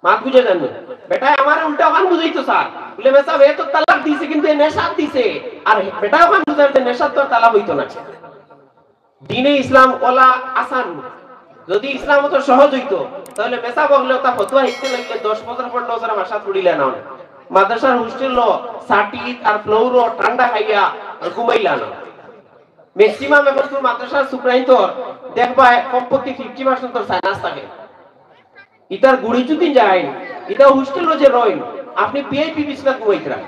মাত বুঝে জানো? বেটায় আমার উল্টা ওখান বুঝাইতো স্যার, বলে, "মেসাব, এ তো তালাক দিছে কিন্তু এ নেশাত দিছে।" আর বেটায় ওখান বুঝাইতে নেশাত তো আর তালাক হইতো না। দিনে ইসলাম ওলা আসান। যদি ইসলাম অত সহজ হইতো, তাহলে মেসাব অকলে ওটা ফতুয়া হিকতে লাগলে দশ বছর, পনেরো বছর আমার সাথে উড়িলে না। মাদ্রাসার হোস্টেলো সাটি আর ফ্লোরও ঠান্ডা খাইয়া আর ঘুমাইলা না। ম্যাক্সিমাম এখন তো মাদ্রাসার সুপ্রাইন্তর দেখবায় কমপক্ষে ফিফটি পার্সেন্ট তোর সাইনাস থাকে। ইতার গুড়ি যদি যাইন, ইতা হোস্টেলো যে রইন, আপনি ভিআইপি বিছনাত ঘুমাইতরা।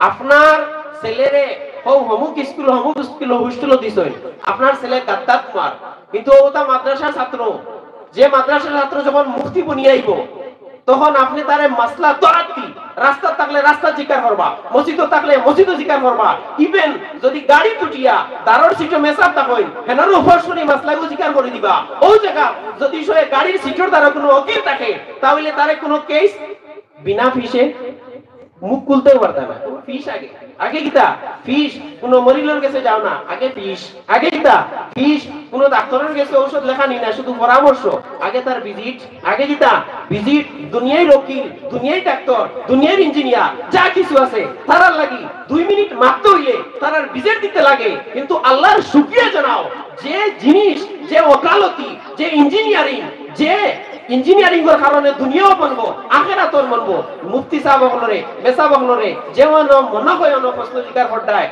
আপনার ছেলেরে হউ হমুক স্কুল, হমুক স্কুল, হোস্টেলো দিছইন, আপনার ছেলে গাদ্দার কুমার, কিন্তু ওটা মাদ্রাসা ছাত্র, যে মাদ্রাসা ছাত্র যখন মুফতি বনিয়া আইবো, তখন আপনি তারে মাসলা দরাতি, রাস্তাত থাকলে রাস্তাত জিকার করবা, মসজিদো থাকলে মসজিদো জিকার করবা, ইভেন যদি গাড়িত উঠিয়া দারর সিটো মেসাব থাকইন, হেনারও ফসরি মাসলাগু জিকার করি দিবা। ও জায়গা যদি সে গাড়ির সিটোর দ্বারা কোনো উকিল থাকে, তাহলে তারে কোনো কেস বিনা ফিসে মুখ খুলতেও পারতা না। ফিস আগে, আগে কিতা? ফিস। কোনো মরিলর গেছে যাও না, আগে ফিস। আগে কিতা? ফিস। কোনো ডাক্তারের গেছে ঔষধ লেখা নি না, শুধু পরামর্শ। আগে তার ভিজিট, আগে কিতা? ভিজিট। দুনিয়ার উকিল, দুনিয়ার ডাক্তার, দুনিয়ার ইঞ্জিনিয়ার, যা কিছু আছে, তারার লাগি দুই মিনিট মাততে হইলে তারার ভিজিট দিতে লাগে, কিন্তু আল্লাহর শুকরিয়া জানাও, যে জিনিস, যে ওকালতি, যে ইঞ্জিনিয়ারিং, যে ইঞ্জিনিয়ারিং এর কারণে দুনিয়াও বনবো, আখেরাতও বনবো। মুফতি সাহেব অকলরে, মেসাব অকলরে, যেমন মনে হয় অন্য প্রশ্ন জিকার করতায়,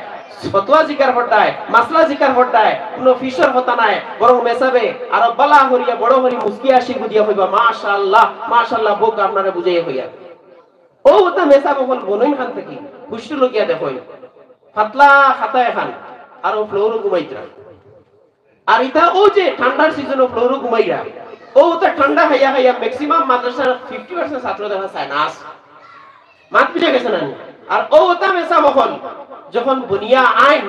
ফতোয়া জিকার করতায়, মাসলা জিকার করতায়, কোনো ফিসর কথা নাই, বরং মেসাবে আরো বালা করিয়া বড় করি মুস্কি হাসি গুদিয়া কইবা, "মাশাআল্লাহ, মাশাআল্লাহ, বউক আপনারে বুঝাইয়া কইয়া।" ও ওটা মেসাব অকল বনইন খান থাকি, হুশটু লগিয়া দেখইন, পাতলা খাতা এখান, আর ও ফ্লোরও ঘুমাইতরা। আর ইতা ও যে ঠান্ডার সিজনো ফ্লোরও ঘুমাইরা, ও তো ঠান্ডা খাইয়া খাইয়া ম্যাক্সিমাম মাদ্রাসার ফিফটি পার্সেন্ট ছাত্র দেখা যায় নাস। মাত বুঝা গেছে না নি? আর ও ওটা মেসাব অকল যখন বনিয়া আইন,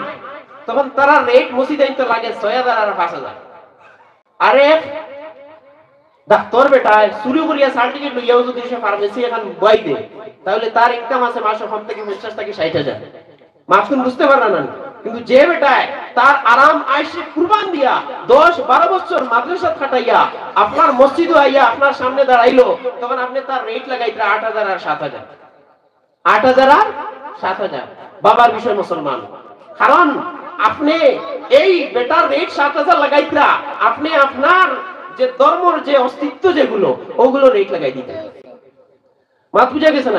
তখন তারা রেট মসজিদ আইন তো লাগে ছয় হাজার আর পাঁচ হাজার। আরে ডাক্তার বেটায় চুরি করিয়া সার্টিফিকেট লইয়াও যদি সে ফার্মেসি এখন বই দে, তাহলে তার ইনকাম আছে মাসে কম থেকে পঞ্চাশ থেকে ষাট হাজার। মাসুম বুঝতে পারলা না, কিন্তু যে বেটায় তার আরাম আয়েশে কুরবান দিয়া দশ বারো বছর মাদ্রাসাত খাটাইয়া আপনার মসজিদও আইয়া আপনার সামনে দাঁড়াইলো, তখন আপনি তার রেট লাগাইতরা আট হাজার আর সাত হাজার, আট হাজার আর সাত হাজার। বাবার বিষয় মুসলমান, কারণ আপনি এই বেটার রেট সাত হাজার লাগাইতরা, আপনি আপনার যে ধর্মর যে অস্তিত্ব যেগুলো, ওগুলো রেট লাগাই দিতে। মাত বুঝা গেছে না?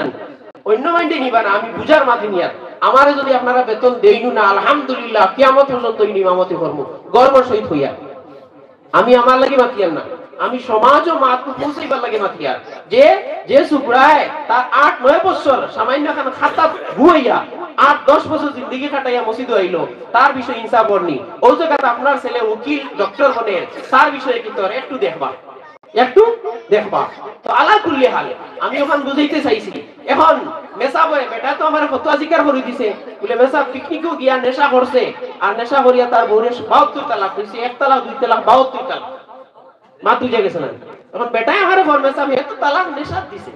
অন্য মাইন্ডে নিবা না, আমি বুঝার মাতে নিয়ার। আমারে যদি আপনারা বেতন দেইনু না, আলহামদুলিল্লাহ, কিয়ামত পর্যন্ত ইনি ইমামতি করমু, গর্বর সহিত হইয়া। আমি আমার লাগি মাতিয়ার না, আমি সমাজ ও মাতকু পৌঁছাইবার লাগি মাতিয়ার। যে, যে সুবরায় তার আট নয় বছর সামান্য খান খাতা ঘুমাইয়া, আট দশ বছর জিন্দেগি কাটাইয়া মসজিদো আইলো, তার বিষয়ে ইনসাফ অরনি। ও জাগাত আপনার ছেলে উকিল, ডক্টর বনের, তার বিষয়ে কিন্তু আর একটু দেখবা, একটু দেখবা। তো আলা কুল্লি হালে আমি ওখান বুঝাইতে চাইছি। এখন মেসাব অয়, বেটা তো আমার ফতোয়া জিকার করি দিছে, বলে, "মেসাব পিকনিকও গিয়া নেশা করছে, আর নেশা করিয়া তার বউরে বাহাত্তর তালাক দিছে, এক তালাক, দুই তালাক, বাহাত্তর তালাক।" মাত বুঝা গেছে না? এখন বেটায় আমারে কর, "মেসাব, হে তো তালাক নেশাত দিছে।"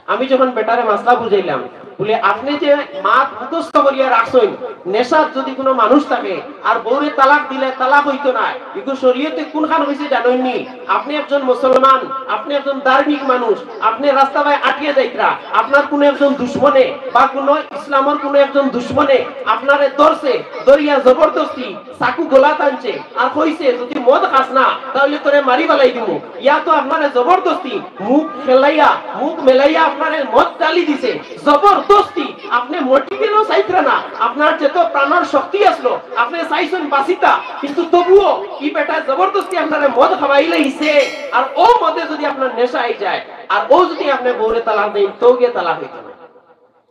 আমি যখন বেটারে মাসলা বুঝাইলাম, বলে, "আপনে যে মাত মুখস্থ করিয়া রাখছইন, নেশাত যদি কোনো মানুষ থাকে আর বউরে তালাক দিলে তালাক অইতো নায়, ইগু শরীয়তে কুনখান কইছে জানইননি? আপনে একজন মুসলমান, আপনে একজন ধার্মিক মানুষ, আপনে রাস্তা বায় আটিয়া যাইতরা, আপনার কোনো একজন দুশমনে বা কোনো ইসলামর কোনো একজন দুশমনে আপনারে ধরছে, ধরিয়া জবরদস্তি চাকু গলাত আনছে আর কইছে, 'যদি মদ খাস না, তাইলে তোরে মারি ফালাই দিমু।' ইয়া তো আপনারে জবরদস্তি মুখ খেলাইয়া, মুখ মেলাইয়া আপনারে মদ ঢালি দিছে, জবরদস্তি। আপনে মরি গেলেও চাইতরা না, আপনার যত প্রাণর শক্তি আসলো, আপনে চাইছইন বাঁচিতা, কিন্তু তবুও ই বেটা জবরদস্তি আপনারে মদ খাওয়াইলাইছে। আর ও মদে যদি আপনার নেশা অই যায়, আর ও যদি আপনে বউরে তালাক দেইন, তো গিয়া তালাক অইতো না।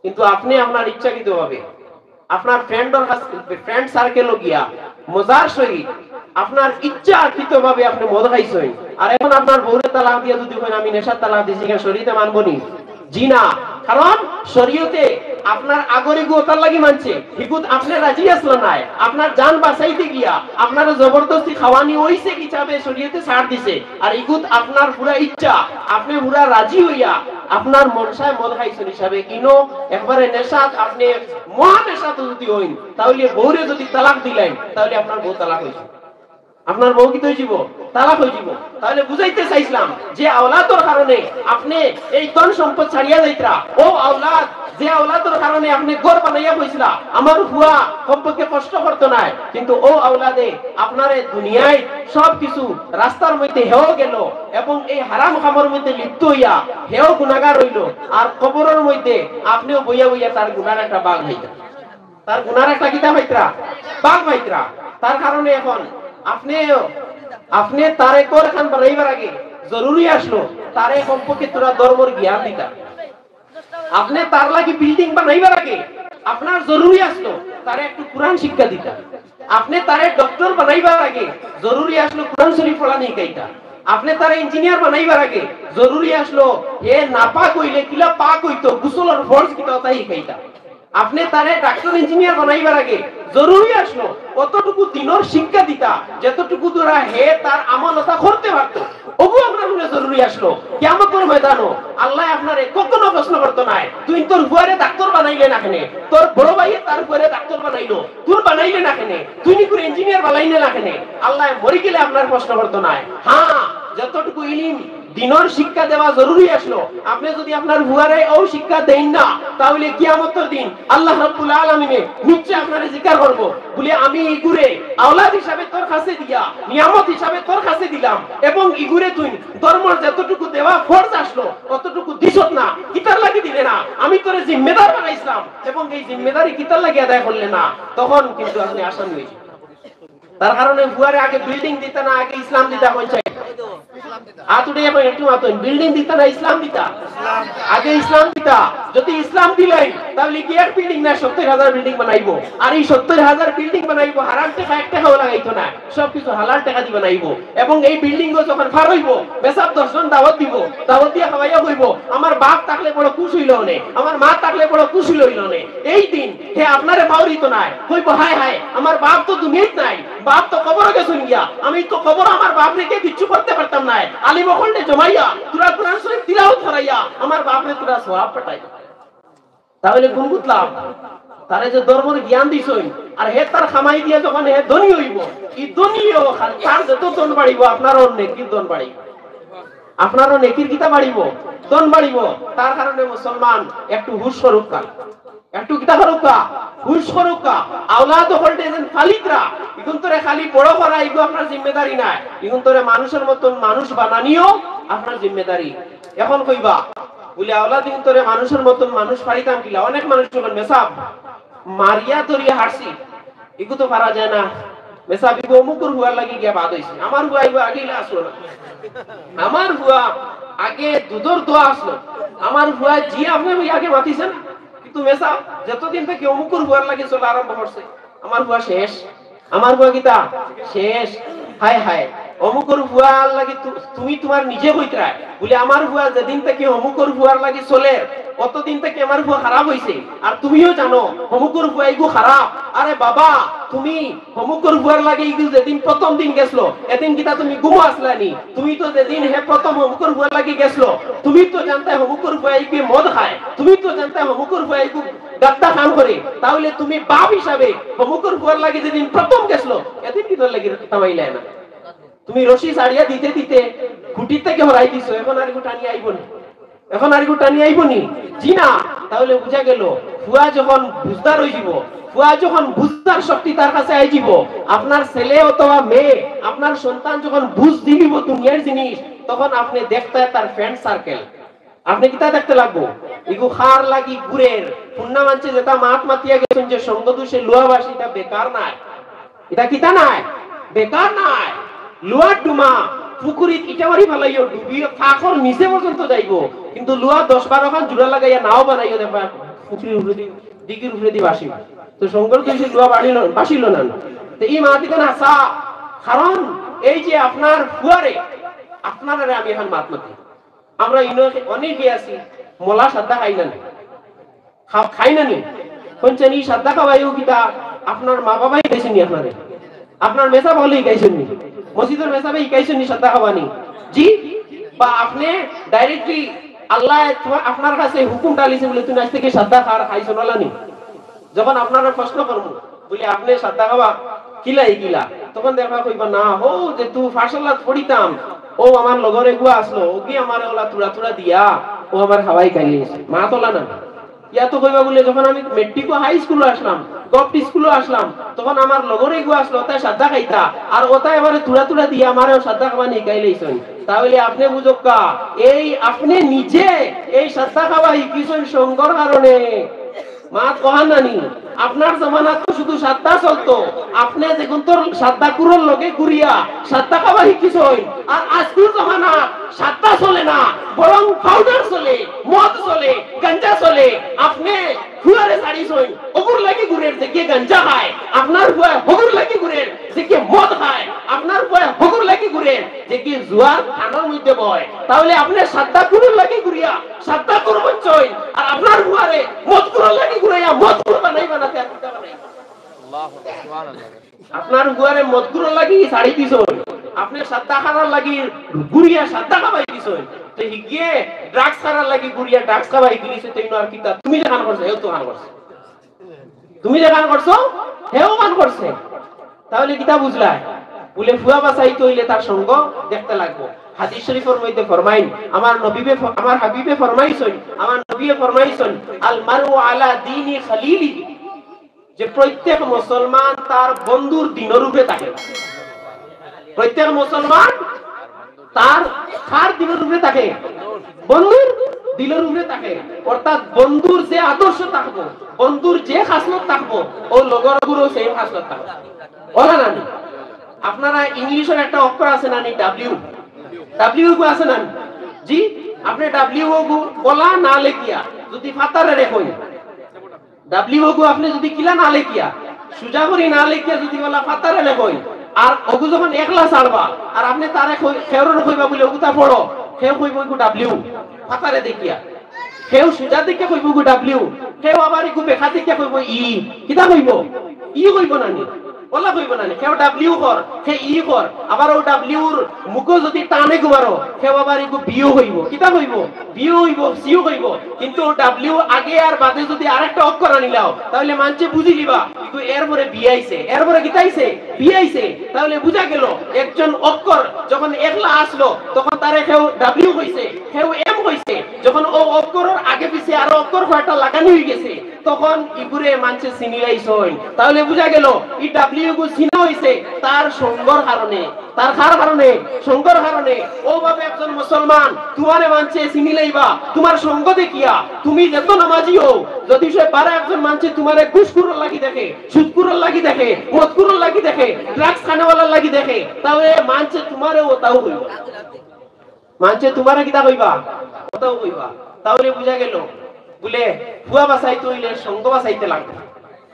কিন্তু আপনে আপনার ইচ্ছাকৃতভাবে আপনার ফ্রেন্ডর কাছ, ফ্রেন্ড সার্কেলো গিয়া মজার সহিত আপনার ইচ্ছাকৃতভাবে আপনে মদ খাইছইন, আর এখন আপনার বউরে তালাক দিয়া যদি কইন, "আমি নেশার তালাক দিছি", ইখান শরীয়তে মানবো নি? জি না। কারণ শরীয়তে আপনার আগর ইগু ওতার লাগি মানছে, হিগুত আপনে রাজি আসলা নায়, আপনার জান বাঁচাইতে গিয়া আপনারে জবরদস্তি খাওয়ানি অইছে হিসাবে শরীয়তে ছাড় দিছে। আর ইগুত আপনার পুরা ইচ্ছা, আপনে পুরা রাজি অইয়া আপনার মনসায় মদ খাইছইন হিসাবে, ইনো একবারে নেশাত, আপনে মহা নেশাত যদি অইন, তাইলে বউরে যদি তালাক দিলাইন, তাইলে আপনার বউ তালাক অইছে, আপনার বউ কিতা অইযিবো? তালাক অইযিবো। তাইলে বুঝাইতে চাইছলাম যে আওলাদর কারণে আপনে এই ধন সম্পদ ছাড়িয়া যাইতরা, ও আওলাদ, যে আওলাদর কারণে আপনে ঘর বানাইয়া কইছলা, "আমার ফুয়া কমপক্ষে কষ্ট করতো নায়", কিন্তু ও আওলাদে আপনারে দুনিয়ার সব কিছু রাস্তার মধ্যে হেও গেল এবং এই হারাম কামর মধ্যে লিপ্ত অইয়া হেও গুনাগার অইলো, আর কবরর মধ্যে আপনেও বইয়া বইয়া তার গুনার একটা ভাগ পাইতা, তার গুনার একটা কিতা পাইতরা? ভাগ পাইতরা। তার কারণে এখন আপনে, আপনে তারে ঘর খান বানাইবার আগে জরুরি আসলো তারে কমপক্ষে থুড়া ধর্মর জ্ঞান দিতা। আপনে তার লাগি বিল্ডিং বানাইবার আগে আপনার জরুরি আসলো তারে একটু কোরআন শিক্ষা দিতা। আপনে তারে ডক্টর বানাইবার আগে জরুরি আসলো কোরআন শরীফ পড়ানি হিকাইতা। আপনে তারে ইঞ্জিনিয়ার বানাইবার আগে জরুরি আসলো হে নাপাক অইলে কিলা পাক অইতো, গোসলর ফরজ কিতা অতা হিকাইতা। আপনে তারে ডাক্তার ইঞ্জিনিয়ার বানাইবার আগে জরুরি আসলো অতটুকু দিনর শিক্ষা দিতা, যতটুকু দ্বারা হে তার আমল অতা করতে পারতো। অগু আপনার জন্য জরুরি আসলো। কিয়ামতর ময়দানো আল্লায় আপনারে কখনো প্রশ্ন করতো নায়, "তুই তোর ফুয়ারে ডাক্তার বানাইলে না কেনে? তোর বড় ভাইয়ে তার ফুয়ারে ডাক্তার বানাইলো, তুই বানাইলে না কেনে? তুই নি করে ইঞ্জিনিয়ার বানাইলে না কেনে?" আল্লায় মরি গেলে আপনার প্রশ্ন করতো নায়। হ্যাঁ, যতটুকু ইলিম দিনর শিক্ষা দেওয়া জরুরি আসলো, আপনে যদি আপনার ফুয়ারে অউ শিক্ষা দেইন না, তাইলে কিয়ামতর দিন আল্লাহ রাব্বুল আলামিনে নিশ্চয় আপনারে জিকার করবো, বলে, "আমি ইগুরে আওলাদ হিসাবে তোর কাছে দিয়া, নিয়ামত হিসাবে তোর কাছে দিলাম, এবং ইগুরে তুই ধর্মর যতটুকু দেওয়া ফরজ আসলো, অতটুকু দিছত না, কিতার লাগি দিলে না? আমি তোরে জিম্মেদার বানাইছলাম, এবং এই জিম্মেদারি কিতার লাগি আদায় করলে না?" তখন কিন্তু আপনে আসামি অইযিবা। তার কারণে ফুয়ারে আগে বিল্ডিং দিতা না, আগে ইসলাম দিতা, কইন চাই? আত উঠাইয়া কইন, একটু মাতইন, বিল্ডিং দিতা না ইসলাম দিতা? আগে ইসলাম দিতা। যদি ইসলাম দিলাইন, তাইলে কি এক বিল্ডিং না, সত্তর হাজার বিল্ডিং বানাইবো। আর এই সত্তর হাজার বিল্ডিং বানাইবো, হারাম টেকা এক টেকাও লাগাইতো না, সব কিছু হালাল টেকা দি বানাইবো। এবং এই বিল্ডিং যখন পার অইবো, মেসাব দশ জন দাওয়াত দিবো, দাওয়াত দিয়া খাওয়াইয়া কইবো, "আমার বাপ থাকলে বড় খুশ অইলো অনে, আমার মা থাকলে বড় খুশ অইলো অনে।" এই দিন হে আপনারে পাওরিতো নায়, কইবো, "হায় হায়, আমার বাপ তো দুনিয়াত নাই, বাপ তো কবরো গেছইন গিয়া, আমি তো কবরো আমার বাপরে কিচ্ছু করতে পারতাম নায়, আলিম অকলরে জমাইয়া, থুড়া কোরআন শরীফ তিলাওয়াত করাইয়া আমার বাপরে থুড়া সওয়াব পাঠাই।" তাইলে কুন বুঝলাম? তারে যে ধর্মর জ্ঞান দিছইন, আর হে তার কামাই দিয়া যখন হে ধনী অইবো, ই ধনী অইবো, তার যত ধন বাড়িবো, আপনারও নেকির ধন বাড়িবো। আপনারও নেকির কিতা বাড়িবো, ধন বাড়িবো। তার কারণে মুসলমান একটু হুশ করুক্কা, একটু কিতা করুক্কা, হুশ করুক্কা। আওলাদ অকলরে যেন ফালিতরা, ইগুন্তরে খালি বড় করা, ইগু আপনার জিম্মেদারি নায়। ইগুন্তরে মানুষর মতন মানুষ বানানিও আপনার জিম্মেদারি। এখন কইবা, বুলে, আওলাদ ইগুন্তরে মানুষর মতন মানুষ ফালিতাম কিলা? অনেক মানুষ বলেন, মেসাব, মারিয়া ধরিয়া হারছি, ইগু তো পারা যায় না। মেসাব, ইগু অমুকর ফুয়ার লাগি গিয়া বাদ অইছে। আমার ফুয়া ইগু আগে ইলা আসলো না। আমার ফুয়া আগে দুধর দোয়া আসলো। আমার ফুয়া জি আপনে ভাই আগে মাতিছেন। কিন্তু মেসাব, যতদিন থাকি অমুকর ফুয়ার লাগি চলা আরম্ভ করছে, আমার ফুয়া শেষ। আমার ফুয়া কিতা? শেষ। হায় হায়, অমুকর ফুয়ার লাগি তু-, তুমি তুমার নিজে কইতরায়। বুলে, আমার ফুয়া যেদিন থাকি অমুকর ফুয়ার লাগি চলের, অতদিন থাকি আমার ফুয়া খারাপ অইছে। আর তুমিও জানো, অমুকর ফুয়া ইগু খারাপ। আরে বাবা, তুমি অমুকর ফুয়ার লাগি ইগু যেদিন প্রথম দিন গেছলো, এদিন কিতা তুমি ঘুমো আছলানি? তুমি তো যেদিন হে প্রথম অমুকর ফুয়ার লাগি গেছলো, তুমি তো জানতায় অমুকর ফুয়া ইগু মদ খায়, তুমি তো জানতায় অমুকর ফুয়া ইগু গাদ্দা কাম করে, তাহলে তুমি বাপ হিসাবে অমুকর ফুয়ার লাগি যেদিন প্রথম গেছলো, এদিন কিতার লাগি থামাইলায় না? তুমি রশি ছাড়িয়া দিতে দিতে খুঁটির থাকি হরাই দিছো, এখন আর ইগু টানি আইবো নি? এখন আর ইগু টানি আইবো নি? জি না। তাহলে বুঝা গেল, ফুয়া যখন বুঝদার অইযিবো, ফুয়া যখন বুঝদার শক্তি তার কাছে আইযিবো, আপনার ছেলে অথবা মেয়ে, আপনার সন্তান যখন বুঝ দিলিবো দুনিয়ার জিনিস, তখন আপনে দেখতায় তার friend circle। আপনে কিতা দেখতে লাগবো? ইগু কার লাগি ঘুরের? হুননা মানষে যেতা মাত মাতিয়া গেছইন যে সঙ্গদোষে লুয়া বাসি, ইতা বেকার নায়। ইতা কিতা নায়? বেকার নায়। লুয়ার ডুমা পুকুরিত ইটা মারি ফালাইও, ডুবিয়া ফাকর নিচে পর্যন্ত যাইবো, কিন্তু লুয়া দশ বারো খান জুড়া লাগাইয়া নাও বানাইও দেখবা পুকুরির উপরেদি, দিঘির উপরেদি বাসিবো। তো সঙ্গদোষে লুয়া বাড়িল, বাসিল না। তো ই মাত ইখান হাছা, কারণ এই যে আপনার ফুয়ারে, আপনারারে আমি এখন মাত মাতি, আমরা ইনো অনেকে আছি, মলা সাদ্দা খাই না নি? খা-, খাই না নি? কইনছেন, ই সাদ্দা খাওয়াইও কিতা? আপনার মা বাবাই খাইছইন নি আপনারে? আপনার মেসাব অকলে খাইছইন নি? মসজিদর মেসাবে খাইছইন নি সাদ্দা খাওয়ানি? জি? বা আপনে directly আল্লায় তুমা-, আপনার কাছে হুকুম ডালিছে বুলে, "তুই আইজ থাকি সাদ্দা খার, খাইছো না নি?" যখন আপনারে প্রশ্ন করমু, বুলে, "আপনে সাদ্দা খাওয়া কিলা ইগিলা?" তখন দেখবা কইবা, "না, হউ যে তুই পাঠশালাত পড়িতাম, অউ আমার লগর এগু আসলো, অগি আমারে অলা থুড়া থুড়া দিয়া, অউ আমার খাওয়াই খাইলিছে।" মাত অলা না। ইয়া তো কইবা বুলে, "যখন আমি মেট্রিকো হাই স্কুলো আসলাম, গভর্নমেন্ট স্কুলো আসলাম, তখন আমার লগর এগু আসলো, অতায় সাদ্দা খাইতা, আর অতায় আমারে থুড়া থুড়া দিয়া আমারেও সাদ্দা খাওয়ানি হিকাইলাইছইন।" তাহলে আপনে বুঝউক্কা, এই আপনে নিজে এই সাদ্দা খাওয়া হিকিছইন সঙ্গর কারণে। মাত কওয়া না নি? আপনার জমানাত তো শুধু সাদ্দা চলতো। আপনে যেগুন্তর সাদ্দাকুরর লগে ঘুরিয়া সাদ্দা খাওয়া হিকিছইন, আর আইজকুর জমানাত সাদ্দা চলে না, বরং পাউডার চলে, মদ চলে, গাঞ্জা চলে। আপনে ফুয়ারে ছাড়িছইন, অগুর লাগি ঘুরের যেগিয়ে গাঞ্জা খায়। আপনার ফুয়া হগুর লাগি ঘুরের যেগিয়ে মদ খায়। আপনার ফুয়া হগুর লাগি ঘুরের যেগিয়ে জুয়ার থানার মধ্যে বয়। তাহলে আপনে সাদ্দাকুরর লাগি ঘুরিয়া সাদ্দাকুর বনছইন, আর আপনার ফুয়ারে মদকুরর লাগি ঘুরাইয়া মদকুর বানাই বানাতে আর কিতা বানাই? আল্লাহু আকবার। আপনার ফুয়ারে মদকুরর লাগি ছাড়ি দিছইন, আপনে সাদ্দা খানার লাগি ঘুরিয়া সাদ্দা খাবাই দিছইন। তো হিগিয়ে ড্রাগস খানার লাগি ঘুরিয়া ড্রাগস খাবাই দিছে, তো ইনো আর কিতা? তুমি যেখান করছো, হেও তো খান করছে। তুমি যেখান করছো, হেও খান করছে। তাহলে কিতা বুঝলায়? বুলে ফুয়া বাঁচাইতে অইলে তার সঙ্গ দেখতে লাগবো। হাদিস শরীফর মধ্যে ফরমাইন, আমার নবীয়ে ফ-, আমার হাবিবে ফরমাইছইন, আমার নবীয়ে ফরমাইছইন, "আল মারউ আলা দীনি খালিলিহি।" যে প্রত্যেক মুসলমান তার বন্ধুর দিনর উপরে থাকে। প্রত্যেক মুসলমান তার, তার দিনর উপরে থাকে, বন্ধুর দিনর উপরে থাকে। অর্থাৎ বন্ধুর যে আদর্শ থাকবো, বন্ধুর যে খাসলত থাকবো, অউ লগরগুরও same খাসলত থাকবো। অলা না নি? আপনারা ইংলিশর একটা অক্ষর আছে না নি, W? W গু আছে না নি? জি, আপনে W গু অলা না লেখিয়া যদি ফাতারে লেখইন, W গু আপনে যদি কিলা না লেখিয়া, সুজা করি না লেখিয়া যদি অলা ফাতারে লেখইন, আর অগু যখন একলা ছাড়বা, আর আপনে তারে কই-, খেউররে কইবা বুলে, "অগুতা পড়ো", খেউ কইবো, "ইগু W", ফাতারে দেখিয়া। খেউ সুজা দেখিয়া কইবো, "ইগু W", খেউ আবার ইগু বেকা দেখিয়া কইবো, "E", কিতা কইবো? E কইবো না নি? অলা কইবো না নি? কেউ ডাব্লিউ কর, কে ই কর, আবার অউ ডাব্লিউর মুখো যুদি টানে ঘুমারো, কেউ আবার ইগু বিও কইবো। কিতা কইবো? বিও কইবো, সিও কইবো। কিন্তু অউ ডাব্লিউ আগে আর বাদে যুদি আরেকটা অক্ষর আনিলাও, তাইলে মানষে বুঝিলিবা, ইগু এরপরে বি আইছে, এরপরে কিতা আইছে? বি আইছে। তাইলে বুঝা গেলো, একজন অক্ষর যখন একলা আসলো, তখন তারে কেউ ডাব্লিউ কইছে, কেউ এম কইছে। যখন অউ অক্ষরর আগে পিছে আরো অক্ষর কয়টা লাগানি অইগেছে, তখন ইগুরে মানষে চিনিলাইছইন। তাইলে বুঝা গেলো, ই ডাব্লিউ গু চিনা অইছে তার সঙ্গর কারণে। তার কার কারণে? সঙ্গর কারণে। অউ ভাবে একজন মুসলমান, তুমারে মানষে চিনিলাইবা তুমার সঙ্গ দেখিয়া। তুমি যত নামাজি অও, যুদি সে বারা একজন মানষে তুমারে ঘুষখুরর লাগি দেখে, সুদখুরর লাগি দেখে, মদখুরর লাগি দেখে, ড্রাগস খানেওয়ালার লাগি দেখে, তাইলে মানষে তুমারে অতাউ কইবো। মানষে তুমারে কিতা কইবা? অতাউ কইবা। তাইলে বুঝা গেলো, বুলে, পুয়া বাচাইতে অইলে সঙ্গ বাচাইতে লাগবো।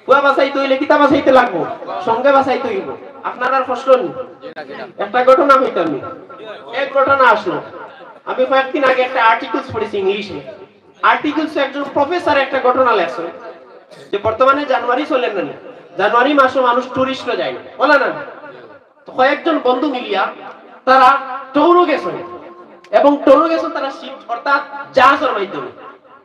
পুয়া বাচাইতে অইলে কিতা বাচাইতে লাগবো? সঙ্গে বাচাইতে অইবো। আপনারার কষ্ট নি? একটা ঘটনা কইতাম নি। এক ঘটনা আসলো। আমি কয়েকদিন আগে একটা আর্টিকেলস পড়ছি ইংলিশে। আর্টিকেলস একজন প্রফেসর একটা ঘটনা লেখছে যে বর্তমানে জানুয়ারি চলের না নি? জানুয়ারি মাসো মানুষ টুরিস্টো যায় না, অলা না? তো কয়েকজন বন্ধু মিলিয়া তারা ট্যুরো গেছইন, এবং ট্যুরো গেছইন তারা শিপ অর্থাৎ জাহাজর মাধ্যমে।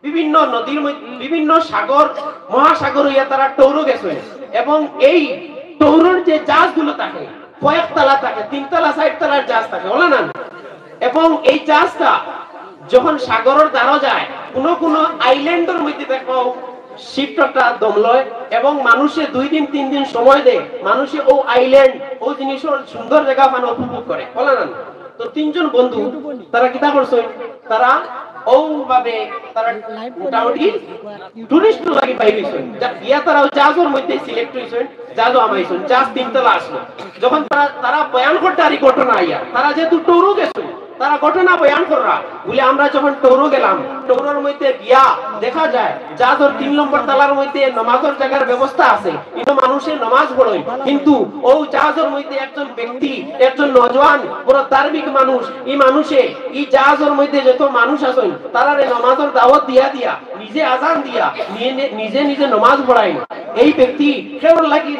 বিভিন্ন নদীর মধ্য-, বিভিন্ন সাগর, মহাসাগর অইয়া তারা ট্যুরো গেছইন, এবং এই ট্যুরর যে জাহাজগুলো থাকে, কয়েকতলা থাকে, তিনতলা, চাইরতলার জাহাজ থাকে, অলা না? এবং এই জাহাজটা যখন সাগরর ধারো যায়, কুনু কুনু আইল্যান্ডর মধ্যে দেখো শিপটা দম লয়, এবং মানষে দুই দিন তিন দিন সময় দেয়, মানষে অউ আইল্যান্ড, অউ জিনিসর সুন্দর জাগা পানো উপভোগ করে, অলা না? তো তিনজন বন্ধু, তারা কিতা করছইন? তারা অউ ভাবে তারা মোটামুটি টুরিস্টর লাগি বাইর অইছইন। যা-, গিয়া তারা অউ জাহাজর মধ্যে সিলেক্ট অইছইন, জাহাজো হামাইছইন, জাহাজ তিনতলা আসলো। যখন তারা, তারা বয়ান কররা ই ঘটনা আইয়া, তারা যেহেতু ট্যুরো গেছইন, তারা ঘটনা বয়ান কররা, বুলে, আমরা যখন ট্যুরো গেলাম, ট্যুরর মধ্যে গিয়া দেখা যায় জাহাজর তিন নম্বর তলার মধ্যে নমাজর জাগার ব্যবস্থা আছে, ইনো মানষে নমাজ পড়ইন, কিন্তু অউ জাহাজর মধ্যে একজন ব্যক্তি, একজন নওজোয়ান, বড় ধার্মিক মানুষ, ই মানষে ই জাহাজর মধ্যে যত মানুষ আছইন, তারারে নমাজর দাওয়াত দিয়া দিয়া, নিজে আজান দিয়া, নিজে, নিজে নিজে নমাজ পড়াইন। এই ব্যক্তি কেউর লাগি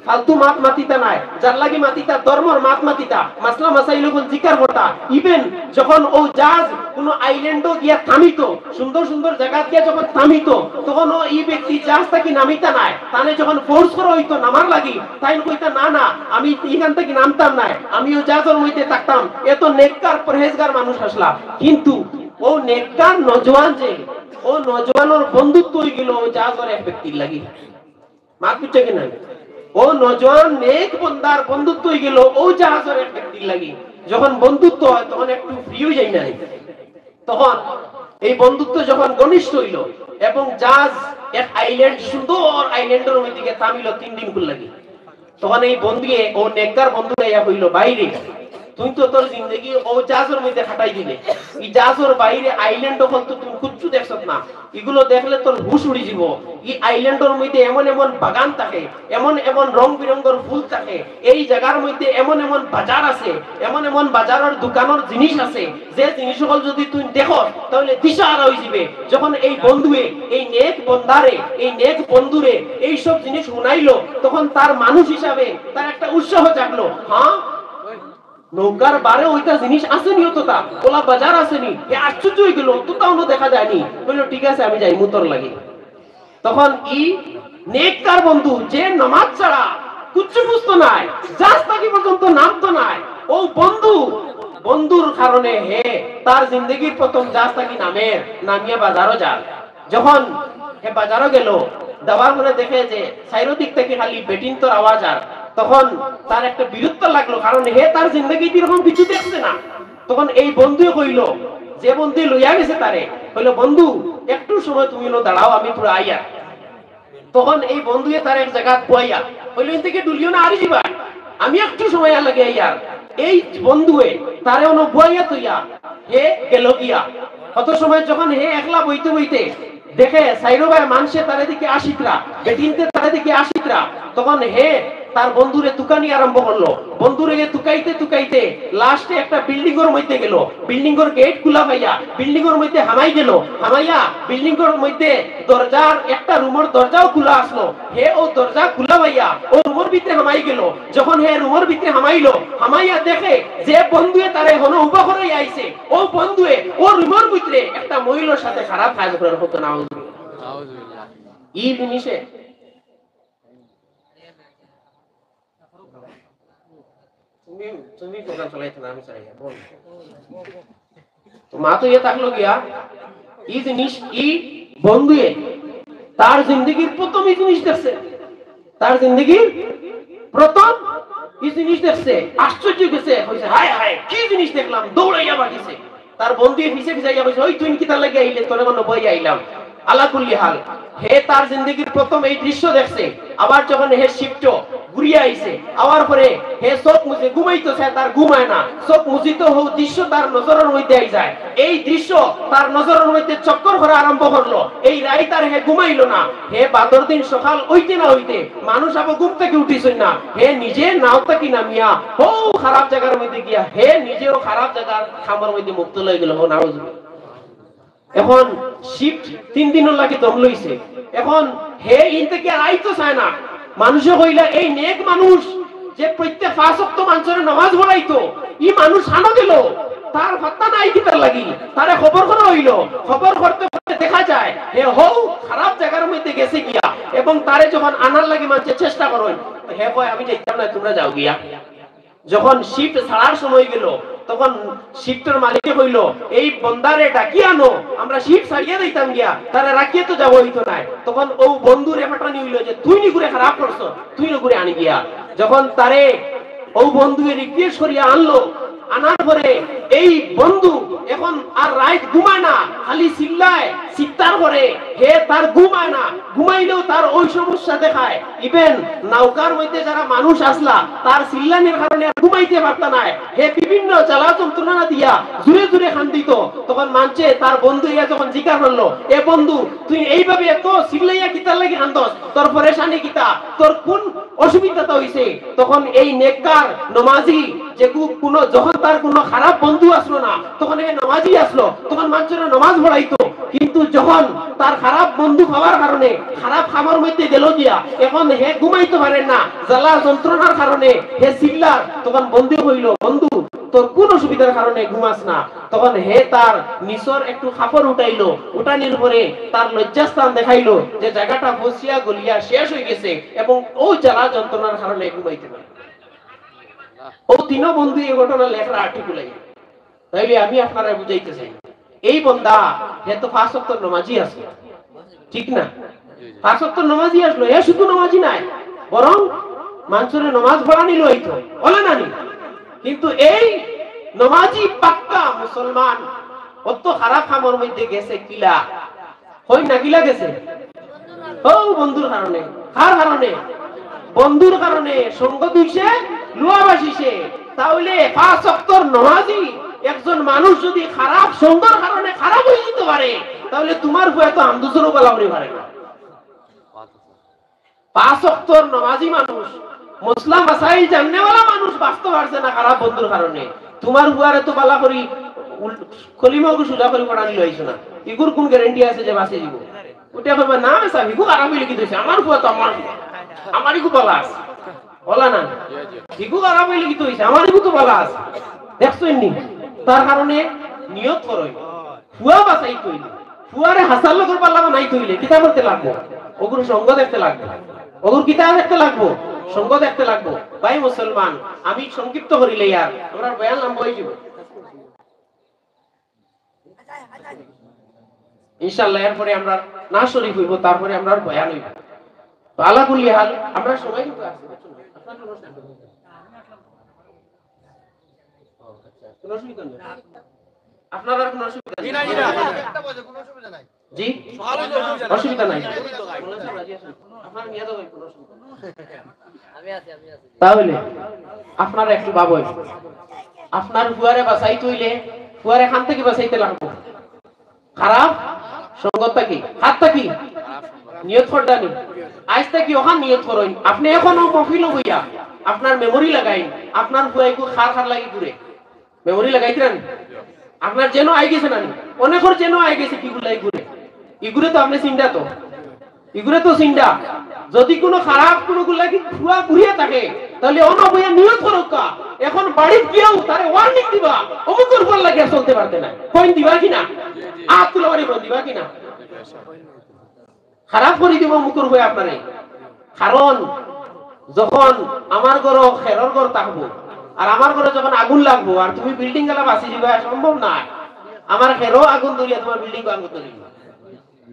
ফালতু মাত মাতিতা নায়, যার লাগি মাতিতা ধর্মর মাত মাতিতা, মাসলা মাসাইল অকল জিকার করতা। Even যখন অউ জাহাজ কুনু আইল্যান্ডো গিয়া থামিতো, সুন্দর সুন্দর জাগাত গিয়া যখন থামিতো, তখন অউ ই ব্যক্তি জাহাজ থাকি নামিতা নায়। তানে যখন ফোর্স করা অইতো নামার লাগি, তাইন কইতা, "না, না, আমি ইখান থাকি নামতাম নায়, আমি অউ জাহাজর মধ্যে থাকতাম।" এত নেককার পরহেজগার মানুষ আছলা, কিন্তু অউ নেককার নওজোয়ান যে, অউ নওজোয়ানর বন্ধুত্ব অইগেলো অউ জাহাজর এক ব্যক্তির লাগি। মাত বুঝছো কি না? অউ নওজোয়ান নেক বন্দার বন্ধুত্ব অইগেলো অউ জাহাজর এক ব্যক্তির লাগি। যখন বন্ধুত্ব অয়, তখন একটু ফ্রি অই যায় না? তখন এই বন্ধুত্ব যখন ঘনিষ্ঠ অইলো এবং জাহাজ এক আইল্যান্ড, সুন্দর আইল্যান্ডর মধ্যে গিয়া থামিলো তিন দিন কুর লাগি, তখন এই বন্ধুয়ে, অউ নেককার বন্ধুয়ে ইয়া কইলো, "ভাইরে, তুই তো তোর জিন্দেগি অউ জাহাজর মধ্যে কাটাই দিলে, ই জাহাজর বাইরে আইল্যান্ড অকল তো তুই কুচ্ছু দেখছত না, ইগুলো দেখলে তোর হুশ উড়ি যিবো। ই আইল্যান্ডর মধ্যে এমন এমন বাগান থাকে, এমন এমন রং বিরঙ্গর ফুল থাকে, এই জাগার মধ্যে এমন এমন বাজার আছে, এমন এমন বাজারর দোকানর জিনিস আছে, যে জিনিস অকল যুদি তুই দেখো, তাইলে দিশাহারা অই যিবে।" যখন এই বন্ধুয়ে, এই নেক বন্দারে, এই নেক বন্ধুরে এই সব জিনিস হুনাইলো, তখন তার মানুষ হিসাবে তার একটা উৎসাহ জাগলো। হ্যাঁ, নৌকার বারে অইটা জিনিস আছে নি, অততা অলা বাজার আছে নি, হে আশ্চর্য অই গেলো, অততা অনো দেখা যায় নি। কইলো, "ঠিক আছে, আমি যাইমু তোর লাগি।" তখন ই নেককার বন্ধু, যে নামাজ ছাড়া কুচ্ছু বুঝতো নায়, জাহাজ থাকি পর্যন্ত নামতো নায়, অউ বন্ধু, বন্ধুর কারণে হে তার জিন্দেগির প্রথম জাহাজ থাকি নামের, নামিয়া বাজারো যার। যখন হে বাজারো গেলো, যাওয়ার পরে দেখে যে চাইরোদিক থাকি খালি বেটিন্তর আওয়াজ আর, তখন তার একটা বিরক্ত লাগলো, কারণ হে তার জিন্দেগিত ইরকম কিচ্ছু দেখছে না। তখন এই বন্ধুয়ে কইলো, যে বন্ধুয়ে লইয়া গেছে তারে, কইলো, "বন্ধু, একটু সময় তুমি অনো দাঁড়াও, আমি থুড়া আইয়ার।" তখন এই বন্ধুয়ে তারে এক জাগাত বওয়াইয়া কইলো, "ইন থাকি ডুলিও না, আরি যিবায়, আমি একটু সময় লাগি আইয়ার।" এই বন্ধুয়ে তারে অনো বওয়াইয়া থইয়া হে গেলো গিয়া। অত সময় যখন হে একলা বইতে বইতে দেখে চাইরোবায় মানষে তারে দিকে আসিত্রা, বেটিন্তে তারে দিকে আসিত্রা, তখন হে তার বন্ধুরে তুকানি আরম্ভ করলো। বন্ধুরে তুকাইতে তুকাইতে লাস্টে একটা বিল্ডিংর মধ্যে গেল। বিল্ডিংর গেট খুলা পাইয়া বিল্ডিংর মধ্যে হামাই গেল। হামাইয়া বিল্ডিংর মধ্যে দরজার একটা রুমর দরজাও খুলা আসলো। হে ও দরজা খুলা পাইয়া ও রুমর ভিতরে হামাই গেল। যখন হে রুমর ভিতরে হামাইলো, হামাইয়া দেখে যে বন্ধুয়ে তারে হনো উবা করে আইছে, ও বন্ধুয়ে ও রুমর ভিতরে একটা মহিলার সাথে খারাপ কাজ করার হতো না। ই জিনিসে তুমি, তুমি প্রোগ্রাম চালাইতে না, আমি চালাই, বল। তো মা তো ইয়ে থাকলো গিয়া, ই জিনিস, ই বন্ধুয়ে তার জিন্দেগির প্রথম ই জিনিস দেখছে, তার জিন্দেগির প্রথম ই জিনিস দেখছে, আশ্চর্য গেছে, কইছে, "হায় হায়, কি জিনিস দেখলাম!" দৌড়াইয়া বাটিছে। তার বন্ধুয়ে পিছে পিছে আইয়া কইছে, "ওই তুই কিতার লাগি আইলে? তোরে কোনো বই আইলাম।" আলা কুল্লি হাল, হে তার জিন্দেগির প্রথম এই দৃশ্য দেখছে। আবার যখন হে শিফট ঘুরিয়া আইছে, আওয়ার পরে হে চোখ মুছে ঘুমাইতো চায়, তার ঘুমায় না। চোখ মুছিতো হউ দৃশ্য তার নজরর মধ্যে আই যায়। এই দৃশ্য তার নজরর মধ্যে চক্কর করা আরম্ভ করলো। এই রাইত আর হে ঘুমাইলো না। হে বাদর দিন সকাল অইতে না অইতে মানুষ আবার ঘুম থাকি উঠিছইন না। হে নিজে নাও থাকি নামিয়া হউ খারাপ জাগার মধ্যে গিয়া হে নিজেও খারাপ জাগার কামর মধ্যে মুক্ত লই গেল। হো নাউজুবিল্লাহ। এখন শিফট তিন দিনর লাগি দম লইছে। এখন হে ইন থাকি আর আইতো চায় না। মানুষে কইলা, "এই নেক মানুষ যে প্রত্যেক পাঁচ ওয়াক্ত মানষরে নামাজ পড়াইতো, ই মানুষ হানো গেল, তার পাত্তা নাই কিতার লাগি?" তারে খবর করা অইলো। খবর করতে করতে দেখা যায় হে হউ খারাপ জাগার মধ্যে গেছে গিয়া, এবং তারে যখন আনার লাগি মানষে চেষ্টা করইন, হে কয়, "আমি যাইতাম না, তুমরা যাও গিয়া।" যখন শিফট ছাড়ার সময় গেল, তখন শিফটর মালিকে কইলো, "এই বন্দারে ডাকি আনো, আমরা শিফট ছাড়িয়া দিতাম গিয়া, তারে রাখিয়া তো যাওয়া অইতো নায়।" তখন ও বন্ধুরে পাঠানি অইলো যে, "তুই নি করে খারাপ করছো, তুই নি করে আনি গিয়া।" যখন তারে ও বন্ধুয়ে রিকোয়েস্ট করিয়া আনলো, আনার পরে এই বন্ধু এখন আর রাইত ঘুমায় না, খালি চিল্লায়, চিৎকার করে, হে তার ঘুমায় না, ঘুমাইলেও তার ওই সমস্যা দেখায়। ইভেন নৌকার মধ্যে যারা মানুষ আসলা, তার চিল্লানির কারণে আর ঘুমাইতে পারতা নায়। হে বিভিন্ন জ্বালা যন্ত্রণা দিয়া জুরে জুরে কান্দিত। তখন মানষে তার বন্ধু ইয়া যখন জিকার করলো, "এ বন্ধু, তুই এইভাবে এত চিল্লাইয়া কিতার লাগি কান্দস? তোর পরেশানি কিতা? তোর কোন অসুবিধাটা হইছে?" তখন এই নেককার নমাজি যে কু-, কোনো, যখন তার কোনো খারাপ বন্ধু আসলো না, তখন হে নমাজি আসলো, তখন মানষরে নমাজ পড়াইতো। কিন্তু যখন তার খারাপ বন্ধু পাওয়ার কারণে খারাপ কামর মধ্যে গেল গিয়া, এখন হে ঘুমাইতে পারে না, জ্বালা যন্ত্রণার কারণে হে চিল্লার, তখন বন্ধু কইলো, "বন্ধু, তোর কোন অসুবিধার কারণে ঘুমাস না?" তখন হে তার নিচর একটু কাপড় উঠাইলো, উঠানির পরে তার লজ্জাস্থান দেখাইলো যে জাগাটা পচিয়া গলিয়া শেষ হয়ে গেছে এবং ও জ্বালা যন্ত্রণার কারণে ঘুমাইতে পারে। ও তিনো বন্ধু এই ঘটনা লেখরা আটি কুলাই। তাইলে আমি আপনারে বুঝাইতে চাই, এই বন্দা, হে তো পাঁচ ওয়াক্তর নমাজি আছে, ঠিক না? পাঁচ ওয়াক্তর নমাজি আসলো, হে শুধু নমাজি নাই, বরং মানষরে নমাজ পড়ানিলো অইতো, অলা নানি? কিন্তু এই নমাজি পাক্কা মুসলমান অত খারাপ কামর মধ্যে গেছে কিলা? হই না কিলা গেছে? ও বন্ধুর কারণে। কার কারণে? বন্ধুর কারণে। সঙ্গ দুইশে, লুয়া বাসিছে। তাহলে পাঁচ ওয়াক্তর নমাজি একজন মানুষ যদি খারাপ সঙ্গর কারণে খারাপ হয়ে যেতে পারে, তাহলে তোমার ফুয়া তো আমদুসরও বালা হতে পারে না। পাঁচ ওয়াক্তর নমাজি মানুষ, মসলা মাসাইল জাননেওয়ালা মানুষ বাঁচতে পারছে না খারাপ বন্ধুর কারণে। তোমার ফুয়ারে তো বালা করি উল-, কলিমাও কি সুজা করি পড়ানি লইছো না। ইগুর কোন গ্যারান্টি আছে যে বাঁচি দিব? ওটা কইবা, "না, মেসাব, ইগু খারাপ হইলে কিতা অইছে? আমার ফুয়া তো আমার ফুয়া। আমার ইগু বালা আছে।" অলা না? ইগু খারাপ হইলে কিতা অইছে? আমার ইগু তো বালা আছে। দেখছো নি? তার কারণে নিয়ত করো। ফুয়া বাঁচাইতে অইলে, ফুয়ারে হাসার লগর পাল্লা বানাইতে অইলে কিতা করতে লাগবো? অগুর সঙ্গ দেখতে লাগবো। অগুর কিতা দেখতে লাগবো? সঙ্গ দেখতে লাগবো। ভাই মুসলমান, আমি সংক্ষিপ্ত করিলে আর আমরার বয়ান লম্বা হয়ে যাবে। ইনশাআল্লাহ, এরপরে আমরার নাচ শরীফ হইব, তারপরে আমরার বয়ান হইব। তো আলা কুল্লি হাল, আমরার সময় কিন্তু আছে। আপনার কোনো অসুবিধা নেই? আপনার আর কোনো অসুবিধা নেই? জি? অসুবিধা নাই। আপনার নিয়ে যাবো, কোনো অসুবিধা নেই। তাহলে আপনারা একটু ভাবইন, আপনার ফুয়ারে বাঁচাইতে অইলে ফুয়ারে কান থাকি বাঁচাইতে লাগবো। খারাপ সঙ্গত থাকি, কার থাকি? নিয়ত করছনি? আইজ থাকি অখান নিয়ত করইন, আপনে অখনো মহফিলো বইয়া আপনার মেমোরি লাগাইন, আপনার ফুয়া ইগু খার খার লাগি ঘুরে। মেমোরি লাগাইতরা নি? আপনার যেন আই গেছে না নি? অনেকর যেন আই গেছে, কিগুর লাগি ঘুরে? ইগুরে তো আপনে চিনরা তো, ইগুরে তো চিনরা। যদি কুনু খারাপ কুনুগুর লাগি ফুয়া ঘুরিয়া থাকে, তাইলে অনো বইয়া নিয়ত করউক্কা, এখন বাড়িত গিয়াউ তারে ওয়ার্নিং দিবা, অমুকর ফুয়ার লাগি আর চলতে পারতে না। কইন দিবা কি না? আত তুলা বাড়ি কইন দিবা কি না? খারাপ করি দিবো অমুকর ফুয়ায় আপনারে। কারণ যখন আমার ঘরো খেরর ঘর থাকবো, আর আমার ঘরো যখন আগুন লাগবো, আর তুমি বিল্ডিং গালা বাচি দিবা, সম্ভব না। আমার খেরো আগুন ধরিয়া তুমার বিল্ডিং আগুন ধরিব।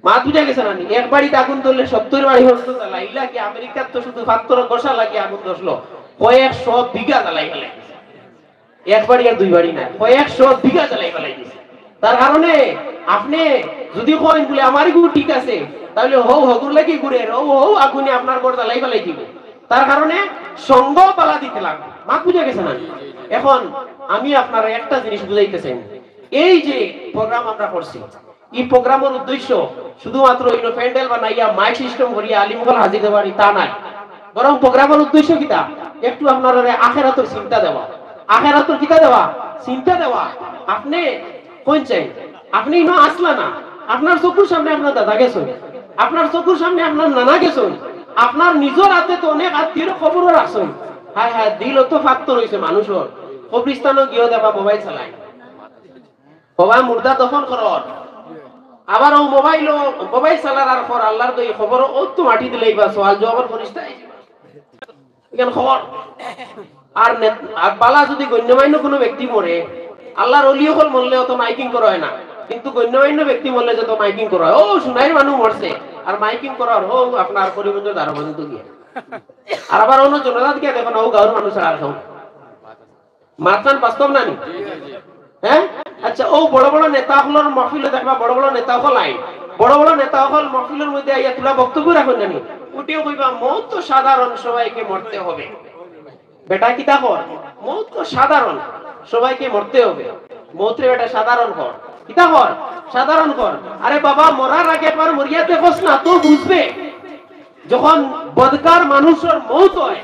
মাত বুঝা গেছে না নি? এক বাড়িত আগুন ধরলে সত্তর বাড়ি পর্যন্ত জ্বালায়। ইলা কি আমেরিকাত তো শুধু পাত্তর ঘষা লাগি আগুন ধরলো, কয়েকশো বিঘা জ্বালাই ফেলে। এক বাড়ি আর দুই বাড়ি না, কয়েকশো বিঘা জ্বালাই ফালাই দিছে। তার কারণে আপনে যদি কইন বুলে আমার ইগু ঠিক আছে, তাইলে হউ হগুর লাগি ঘুরে, হউ হউ আগুনে আপনার ঘর জ্বালাই ফালাই দিবো। তার কারণে সঙ্গ বালা দিতে লাগবো। মাত বুঝা গেছে না? এখন আমি আপনারে একটা জিনিস বুঝাইতে চাই, এই যে প্রোগ্রাম আমরা করছি, ই প্রোগ্রামর উদ্দেশ্য শুধুমাত্র ইনো প্যান্ডেল বানাইয়া মাইক সিস্টেম করিয়া আলিম অকল হাজির দেওয়ানি তা নায়, বরং প্রোগ্রামর উদ্দেশ্য কিতা? একটু আপনারারে আখেরাতর চিন্তা দেওয়া। আখেরাতর কিতা দেওয়া? চিন্তা দেওয়া। আপনে কইন চাইন, আপনে ইনো আছলা না, আপনার চকুর সামনে আপনার দাদা গেছইন, আপনার চকুর সামনে আপনার নানা গেছইন, আপনার নিজর আতে তো অনেক আত্মীয়র কবরও রাখছইন। হায় হায়, দিল তো ফাত্তর অইছে মানুষর, কবরিস্তানো গিয়া দেখবা মোবাইল চালায়। হবা মুর্দা দফন করর। আবার অউ মোবাইল, অউ মোবাইল চালার আর পর আল্লার দোয়াই খবর অউ তো মাটি দিলাইবা, সওয়াল জওয়াবর ফিরিস্তা আইযিবা। ইখান খবর। আর নে-, আর বালা যদি গণ্যমান্য কুনু ব্যক্তি মরে, আল্লার অলি অকল মরলে অত মাইকিং করা অয় না, কিন্তু গণ্যমান্য ব্যক্তি মরলে যত মাইকিং করা অয়, অউ সুনাইর মানুষ মরছে, আর মাইকিং করা অর, হউ আপনার করিমগঞ্জর দারোয়ান তো গিয়া। আর আবার অন্য জনাজাত গিয়া দেখো না, অউ গাঁওর মানুষ আর কেউ। মাতখান বাস্তব না নি? হ্যাঁ? আচ্ছা, অউ বড় বড় নেতা অকলর মহফিলো দেখবা, বড় বড় নেতা অকল আইন, বড় বড় নেতা অকল মহফিলর মধ্যে আইয়া তুলা বক্তব্য রাখইন না নি? উঠিয়া কইবা, "মউত তো সাধারণ, সবাইকে মরতে হবে।" বেটা, কিতা কর? মউত তো সাধারণ, সবাইকে মরতে হবে। মউতরে বেটা সাধারণ কর। কিতা কর? সাধারণ কর। আরে বাবা, মরার আগে একবার মরিয়া দেখোস না, তো বুঝবে। যখন বদকার মানুষর মউত অয়,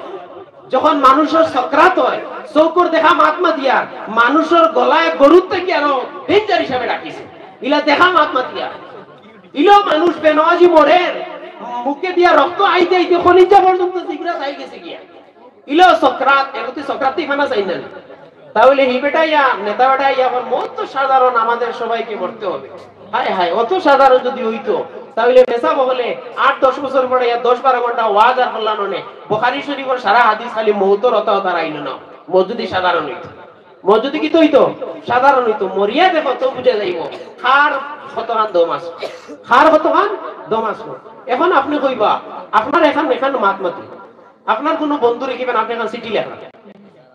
যখন মানুষর সকরাত অয়, চউখর দেখা মাত মাতিয়ার, মানুষর গলায় গরুর থাকি আরো ডেঞ্জার হিসাবে ডাকিছে। ইলা দেখা মাত মাতিয়ার। ইলা মানুষ বেনওয়াজি মরের, মুখে দিয়া রক্ত আইতে আইতে কলিজা পর্যন্ত জিগরা যাই গেছে গিয়া। ইলা সকরাত, এগোতে সকরাত তো ইখানা চাই না। তাহলে হি বেটা ইয়া, নেতা বেটা ইয়া, আমার মউত তো সাধারণ, আমাদের সবাইকে মরতে হবে। হায় হায়, অত সাধারণ যদি অইতো, তাহলে মেসাব অকলে আট দশ বছর পরে ইয়া দশ বারো ঘন্টা ওয়াজ আর করলা ননে, বুখারী শরীফর সারা হাদিস খালি মউতর অতা অতা আইলো না। মউত যদি সাধারণ অইতো, মউত যদি কিতা অইতো? সাধারণ অইতো। মরিয়া দেখো তো বুঝা যাইবো কার কতখান দম আছে, কার কতখান দম আছে। এখন আপনে কইবা, আপনার এখান, এখান মাত মাতি, আপনার কুনু বন্ধুরে কিবেন, আপনে এখান চিঠি লেখরা।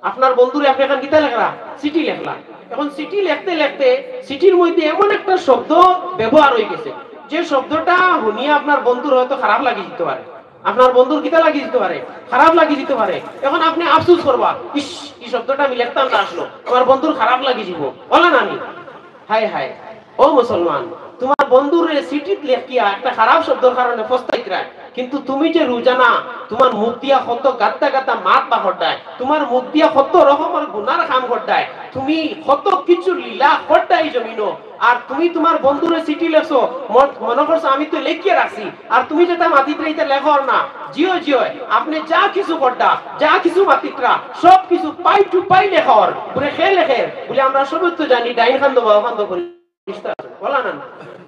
আপনার বন্ধুরে আপনে এখান কিতা লেখরা? চিঠি লেখরা। এখন চিঠি লেখতে লেখতে চিঠির মধ্যে এমন একটা শব্দ ব্যবহার অই গেছে, যে শব্দটা হুনিয়া আপনার বন্ধুর হয়তো খারাপ লাগি যিতো পারে, আপনার বন্ধুর কিতা লাগি যিতো পারে? খারাপ লাগি যিতো পারে। এখন আপনে আফসোস করবা, "ইস, ই শব্দটা আমি লেখতাম না, আসলো আমার বন্ধুর খারাপ লাগি যিবো, অলা না নি?" হায় হায়, ও মুসলমান, তুমার বন্ধুরে চিঠিত লেখিয়া একটা খারাপ শব্দর কারণে পস্তাইতরায়, কিন্তু তুমি যে রোজানা তুমার মুখ দিয়া কত গাদ্দা গাদ্দা মাত বার কররায়, তুমার মুখ দিয়া কত রকমর গুনার কাম কররায়, তুমি কত কিছু লীলা কররায় ই জমিনো, আর তুমি তুমার বন্ধুরে চিঠি লেখছো, মন-, মনো করছো আমি তো লেখিয়া রাখছি, আর তুমি যেটা মাতিতরায় ইটা লেখর না। জিও জিও, আপনে যা কিছু কররা, যা কিছু মাতিতরা, সব কিছু পাই টু পাই লেখর। বুলে কে লেখের? বুলে আমরা সবে তো জানি, ডাইন কান্দো বাও কান্দো ফিরিস্তা আছইন, অলা না নি?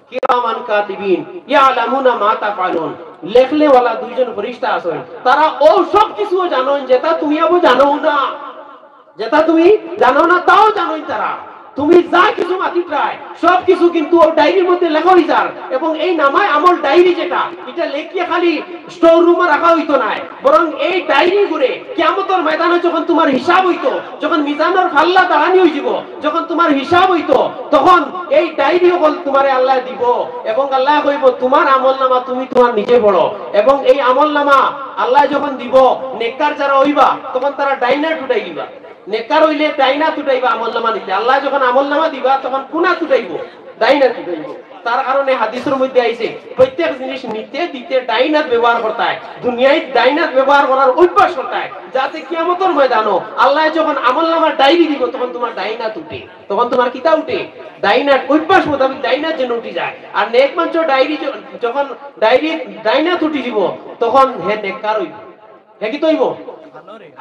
কিরামান কাতিবিন ইয়ালামুনা মা তাফআলুন। লেখলেওয়ালা দুইজন ফিরিস্তা আছইন, তারা অউ সব কিছু জানইন যেটা তুমি আবু জানো না, যেটা তুমি জানো না তাও জানইন তারা। তুমি যা কিছু মাতিতরায় সব কিছু কিন্তু অউ ডায়েরির মধ্যে লেখা অই যার, এবং এই নামায়ে আমল ডায়েরি যেটা, ইটা লেখিয়া খালি স্টোর রুমো রাখা অইতো নায়, বরং এই ডায়েরি করে কিয়ামতর ময়দানো যখন তুমার হিসাব অইতো, যখন মিজানর পাল্লা দাঁড়ানি অই যিবো, যখন তুমার হিসাব অইতো, তখন এই ডায়েরি অকল তুমারে আল্লায় দিবো, এবং আল্লায় কইবো, "তুমার আমল নামা তুমি তুমার নিজে পড়ো।" এবং এই আমল নামা আল্লায় যখন দিবো, নেককার যারা অইবা, তখন তারা ডাইনাত উঠাই দিবা। নেককার অইলে ডাইনাত উঠাইবা আমল নামা নিতে, আল্লায় যখন আমল নামা দিবা, তখন কুনাত উঠাইবো? ডাইনাত উঠাইবো। তার কারণে হাদিসর মধ্যে আইছে, প্রত্যেক জিনিস নিতে দিতে ডাইন হাত ব্যবহার করতায়, দুনিয়াইত ডাইন হাত ব্যবহার করার অভ্যাস করতায়, যাতে কিয়ামতর ময়দানো আল্লায় যখন আমলনামার ডায়েরি দিব, তখন তুমার ডাইন হাত উঠে, তখন তুমার কিতা উঠে? ডাইন হাত, অভ্যাস মোতাবেক ডাইন হাত যেন উঠি যায়। আর নেক মানষর ডায়েরি য-, যখন ডায়েরি ডাইন হাত উঠি দিব, তখন হে নেককার অইব। হে কিতা অইব?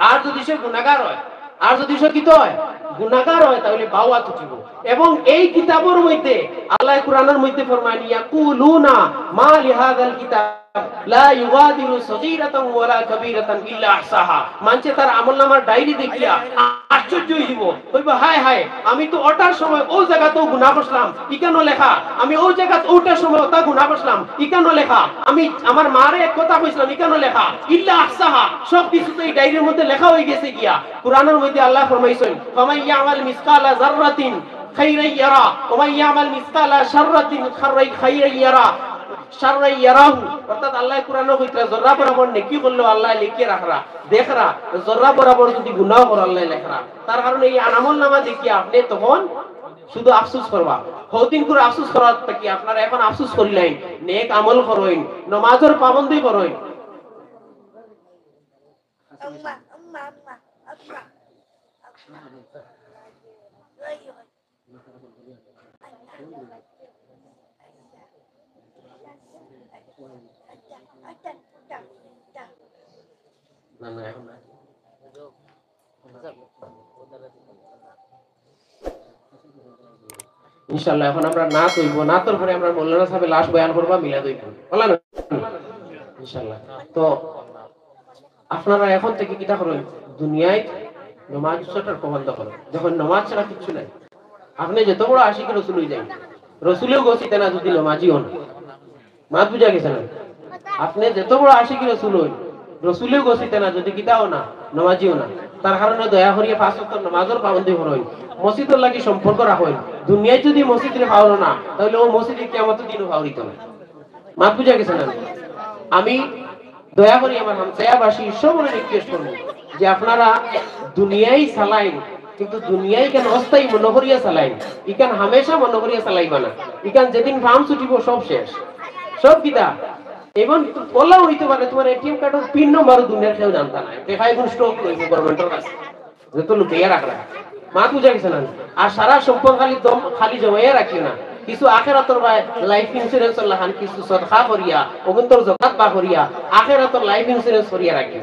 আর যদি সে গুনাগার অয়, আর যদি সে কিতা অয়? গুনাগার অয়, তাইলে বাউ আত উঠিব। এবং এই কিতাবর মধ্যে আল্লায় কুরআনর মধ্যে ফরমাইন, "ইয়াকুলুনা মা লিহাযাল কিতাব লা ইউগাদিরু সগীরাতান ওয়ালা কাবীরাতান ইল্লা আহসাহা।" মানষে তার আমলনামার ডায়েরি দেখিয়া আশ্চর্য অইযিব, কইব, "হায় হায়, আমি তো অটার সময় অউ জাগাত অউ গুনা করছলাম, ইখানো লেখা, আমি অউ জাগাত অউটার সময় অটা গুনা করছলাম, ইখানো লেখা, আমি আমার মারে এক কথা কইছলাম, ইখানো লেখা, ইল্লা আহসাহা, সব কিছু তো এই ডায়েরির মধ্যে লেখা অইগেছে গিয়া।" কুরআনর মধ্যে আল্লায় ফরমাইছইন, "ফামান ইয়ামাল মিসকালা যাররাতিন খাইরান ইয়ারা, ওয়া মান ইয়ামাল মিসকালা শাররাতিন খাইরান ইয়ারা, শাররান ইয়ারাহু।" অর্থাৎ আল্লায় কুরআনো কইতরা, জররা বরাবর নেকি করলেও আল্লায় লেখিয়া রাখরা, দেখরা, জররা বরাবর যদি গুনাও করো আল্লায় লেখরা। তার কারণে এই আমলনামা দেখিয়া আপনে তখন শুধু আফসোস করবা। হউদিন করে আফসোস করার থাকি আপনারা এখন আফসোস করিলাইন, নেক আমল করইন, নমাজর পাবন্দি করইন। না, না, এখন না। ইনশাআল্লাহ, এখন আমরা নাত অইব, নাতর পরে আমরা মৌলানা সাহেব লাশ বয়ান করবা, মিলাদ অইব, বুঝলা না? ইনশাআল্লাহ। তো আপনারা এখন থাকি কিতা করইন? দুনিয়াইত নমাজ ছাড়ার প্রবন্ধ করইন, দেখইন নমাজ ছাড়া কিচ্ছু নাই। আপনে যত বড় আশিক রসুল অই যাইন, রসুলেও গছিতা না যদি নমাজি অইন। মাত বুঝা গেছে না? আপনে যত বড় আশিক রসুল অইন, রসুলেও গছিতা না যদি কিতা অইন না, নমাজি অইন না। তার কারণে দয়া করিয়া পাঁচ ওয়াক্ত নমাজর পাবন্দি করইন, মসজিদর লাগি সম্পর্ক রাখইন। দুনিয়াইত যদি মসজিদরে পাওরো না, তাইলে অউ মসজিদে কিয়ামতর দিনও পাওরিতা না। মাত বুঝা গেছে না? আমি দয়া করি আমার হামসায়াবাসী সবরে request করমু যে আপনারা দুনিয়াই চালাইন, কিন্তু দুনিয়া ইখান অস্থায়ী মনো করিয়া চালাইন, ইখান হামেশা মনো করিয়া চালাইবা না। ইখান যেদিন ফার্ম ছুটিব সব শেষ, সব কিতা। Even অলা অইতে পারে তুমার এটিএম কার্ডর পিন নম্বরও দুনিয়ার কেউ জানতা নায়, দেখা এখন স্টক লইব গভর্নমেন্টর কাছে। যত লুকাইয়া রাখরা। মাত বুঝা গেছে না? আর সারা সম্পদ খালি দম, খালি জমাইয়া রাখিও না। কিছু আখেরাতর বায় life insurance-র লাখান কিছু সদকা করিয়া, অগুন্তর জকাত বার করিয়া, আখেরাতর life insurance করিয়া রাখিও।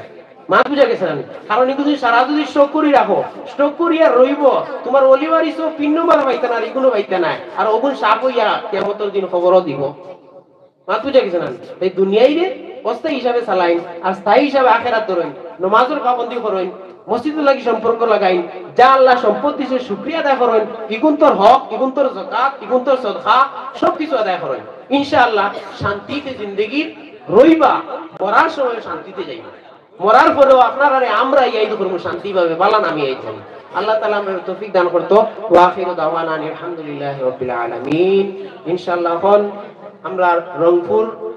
মাত বুঝা গেছে না? কারণ ইগু যদি সারা যদি স্টক করি রাখো, স্টক করিয়া রইব, তুমার অলি ওয়ারিসও পিন নম্বর পাইতা না, আর ইগুনও পাইতা নায়, আর অগুন সাফ অইয়া কিয়ামতর দিন খবরও দিব। মাত বুঝা গেছে না? তাই দুনিয়াইরে অস্থায়ী হিসাবে চালাইন, আর স্থায়ী হিসাবে আখেরাত ধরইন, নমাজর পাবন্দি করইন, মসজিদর লাগি সম্পর্ক লাগাইন, যা আল্লায় সম্পদ দিছে শুকরিয়া আদায় করইন, ইগুন্তর হক, ইগুন্তর জকাত, ইগুন্তর সদকা, সব কিছু আদায় করইন। ইনশাআল্লাহ শান্তিতে জিন্দেগি রইবা, মরার সময় শান্তিতে যাইবা। মরার পরেও আপনারারে আমরা ইয়াদ করমু শান্তিভাবে, বালা নামে ইয়াদ করমু। আল্লাহ তাআলা আমরারে তৌফিক দান করতো। ওয়া আখিরু দাওয়ানা আনিল হামদুলিল্লাহি রাব্বিল আলামিন। ইনশাআল্লাহ এখন আমরা রংপুর